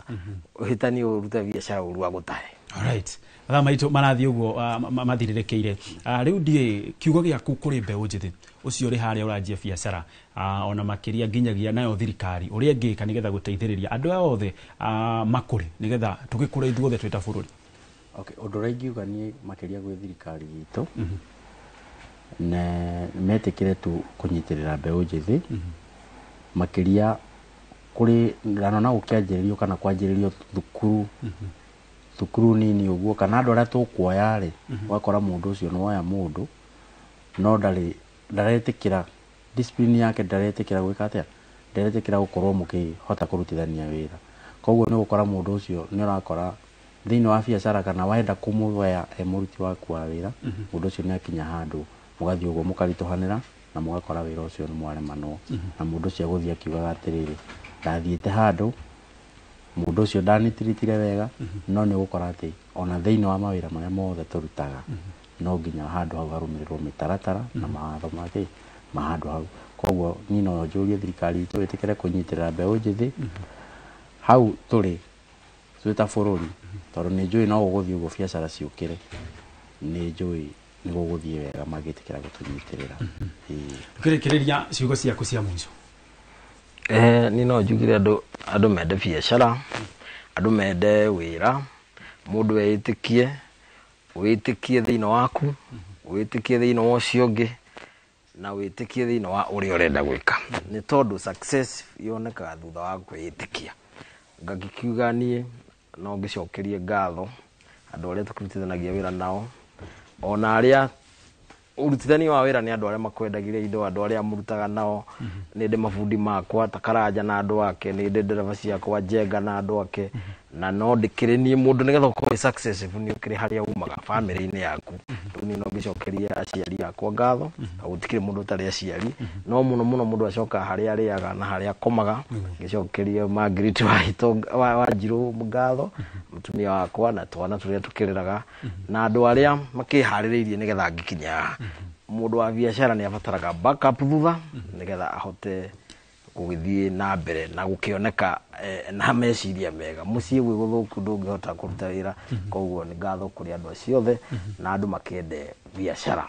ũhĩtani, ũrute biacara ũru agũtahe. Alright. Mathaa maitũ marathiĩ ũguo mathirĩrĩkĩire. Rĩu ndiĩ kiugo gĩaku kũrĩ mbeũ njĩthĩ ũcio ũrĩ harĩa ũranjia biacara, ona makĩria nginyagia nayo thirikari, ũrĩa ĩngĩka nĩgetha gũteithĩrĩria andũ aya othe makũre, nĩgetha tũgĩkũre ithuothe twĩ ta bũrũri? Okay, ũndũ ũrĩa ingiuga niĩ makĩria gwĩ thirikari itũ, ne metĩkĩre tu kũnyitĩrĩra mbeũ njĩthĩ makĩria kũrĩ ndanona gũkĩanjĩrĩrio kana kwanjĩrĩrio thukuru nini ũguo, kana andũ arĩa tũkuoya rĩ, ũgakora mũndũ ũcio nĩ woya mũndũ no ndarĩ ndaretĩkĩra discipline yake, ndaretĩkĩra gwĩka atĩa, ndaretĩkĩra gũkorwo mũkĩhota kũrutithania wĩra. Koguo nĩ gũkora mũndũ ũcio nĩ ũrakora thĩinĩ wa biacara, kana wenda kũmũoya e mũruti waku wa wĩra, mũndũ ũcio nĩ akinya handũ mũgathiĩ ũguo mũkaritũhanĩra na mũgakora wĩra ũcio nĩ mwaremanwo, na mũndũ ũcio agũthiĩ akiugaga atĩrĩrĩ, ndathiĩte handũ mũndũ ũcio ndanitiritire wega. No nĩ ũgũkora atĩ ona thĩinĩ wa mawĩra marĩa mothe tũrutaga, no nginya handũ hau harũmĩrĩrwo mĩtaratara na mawatho make ma handũ hau. Koguo niĩ no njũrie thirikari itũ ĩtĩkĩre kũnyitĩrĩra mbeũ njĩthĩ hau tũrĩ twĩ ta bũrũri, tondũ nĩ njũĩ no gũgũthiĩ ũguo biacara ciũkĩre. Nĩ njũĩ nĩ gũgũthiĩ wega mangĩtĩkĩra gũtũnyitĩrĩra. Tukĩrĩkĩrĩria ciugo ciaku cia mũico. Niĩ no njugire andũ mende biacara, andũ mende wĩra, mũndũ eĩtĩkie, wĩtĩkie thĩinĩ waku, wĩtĩkie thĩinĩ wa ũcio ũngĩ, na wĩtĩkie thĩinĩ wa ũrĩa ũrenda gwĩka. Nĩ tondũ success yonekaga thutha wa kwĩĩtĩkia. Ngagĩkiuga niĩ no ngĩcokerie ngatho andũ arĩa tũkĩrutithanagia wĩra nao, ona arĩa ũrutithania wa wĩra nĩ andũ arĩa makwendagĩria indo, andũ arĩa mũrutaga nao. Nĩ ndĩ mabundi makwa ta Karanja na andũ ake, nĩ ndĩ ndereba ciakwa Njenga na andũ ake, na no ndĩkĩrĩ niĩ mũndũ nĩgetha ũkorwo wĩ successful nĩ ũkĩrĩ harĩa umaga bamĩrĩ-inĩ yaku. Rĩu niĩ no ngĩcokerie aciari akwa ngatho, na gũtikĩrĩ mũndũ ũtarĩ aciari, no mũno mũno mũndũ acokaga harĩa arĩaga na harĩa akomaga. Ngĩcokerie Margaret Wanjirũ ngatho, mũtumia wakwa na twana tũrĩa tũkĩreraga, na andũ arĩa makĩharĩrĩirie nĩgetha ngĩkinya haha. Mũndũ wa biacara nĩ abataraga backup thutha nĩgetha ahote gũgĩthiĩ na mbere na gũkĩoneka na meciria mega. Mũciĩ gwĩ gũthũku ndũngĩhota kũruta wĩra, koguo nĩ ngatho kũrĩ andũ acio othe na andũ makĩende biacara.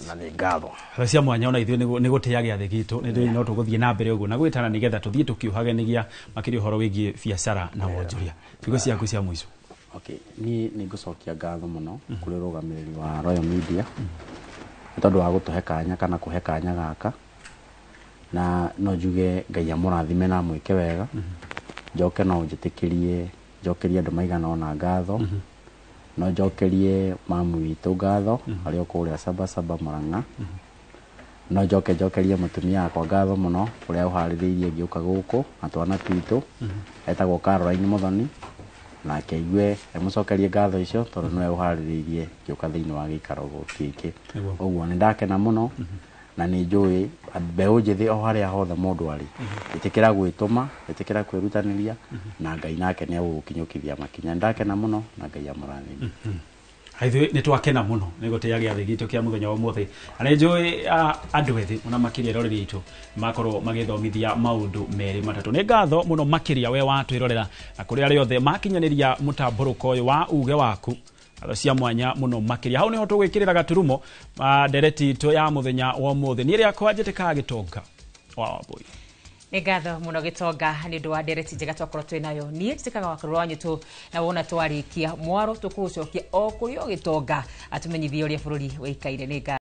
Na nĩ ngatho cia mwanya ona ithuĩ nĩ gũtĩa gĩathĩ gitũ nĩ no tũgũthiĩ na mbere ũguo na gwĩtana nĩgetha tũthiĩ tũkĩũhaganagia makĩria ũhoro wĩgiĩ biacara na wonjoria. Ciugo ciaku cia mũico. Okay, niĩ nĩ ngũcokia ngatho mũno kũrĩ ũrũgamĩrĩri wa Royal Media nĩ tondũ wa gũtũhe kanya kana kũhe kanya gaka, na no njuge Ngai amũrathime na amwĩke wega. Njoke no njĩtĩkĩrie njokerie andũ maigana ũna ngatho, no njokerie mamu witũ ngatho arĩa kũrĩa Sabasaba Murang'a, no njoke njokerie mũtumia wakwa ngatho mũno ũrĩa ũharĩrĩirie ngĩũka gũkũ na twana twitũ etagwo Caroline Muthoni, nake aigue emũcokerie ngatho icio tondũ nĩwe ũharĩrĩirie ngĩũka thĩinĩ wa gĩikaro gĩkĩ. Ũguo nĩ ndakena mũno na nĩ njũĩ mbeũ njĩthĩ o harĩa hothe mũndũ arĩ, ĩtĩkĩra gwĩtũma, ĩtĩkĩra kwĩrutanĩria, na Ngai nake nĩ egũgũkinyũkithia makinya. Ndakena mũno na Ngai amũrathime. Ithuĩ nĩ twakena mũno nĩ gũtĩa gĩathĩ gitũ kĩa mũthenya wa ũmũthĩ, na nĩ njũĩ andũ ethĩ mũno makĩria rũrĩrĩ ritũ makorwo magĩthomithia maũndũ merĩ matatũ. Nĩ ngatho mũno makĩria we watwĩrorera na kũrĩ arĩa othe makinyanĩria mũtambũrũko ũyũ wa uge waku. Ngatho cia mwanya mũno makĩria. Hau nĩho tũgwĩkĩrĩra gaturumo ndereti itũ ya mũthenya wa ũmũthĩ. Niĩ rĩakwa njĩtĩkaga Gĩtonga wa Wambũi. Nĩ ngatho mũno Gĩtonga nĩ ũndũ wa ndereti njega twakorwo twĩ nayo. Niĩ njĩtĩkaga Wakarura wa Nyũtũ, na wona twarĩkia mwaro tũkũũcokia o kũrĩ o Gĩtonga atũmenyithie ũrĩa bũrũri wĩikaire. Nĩ ngatho.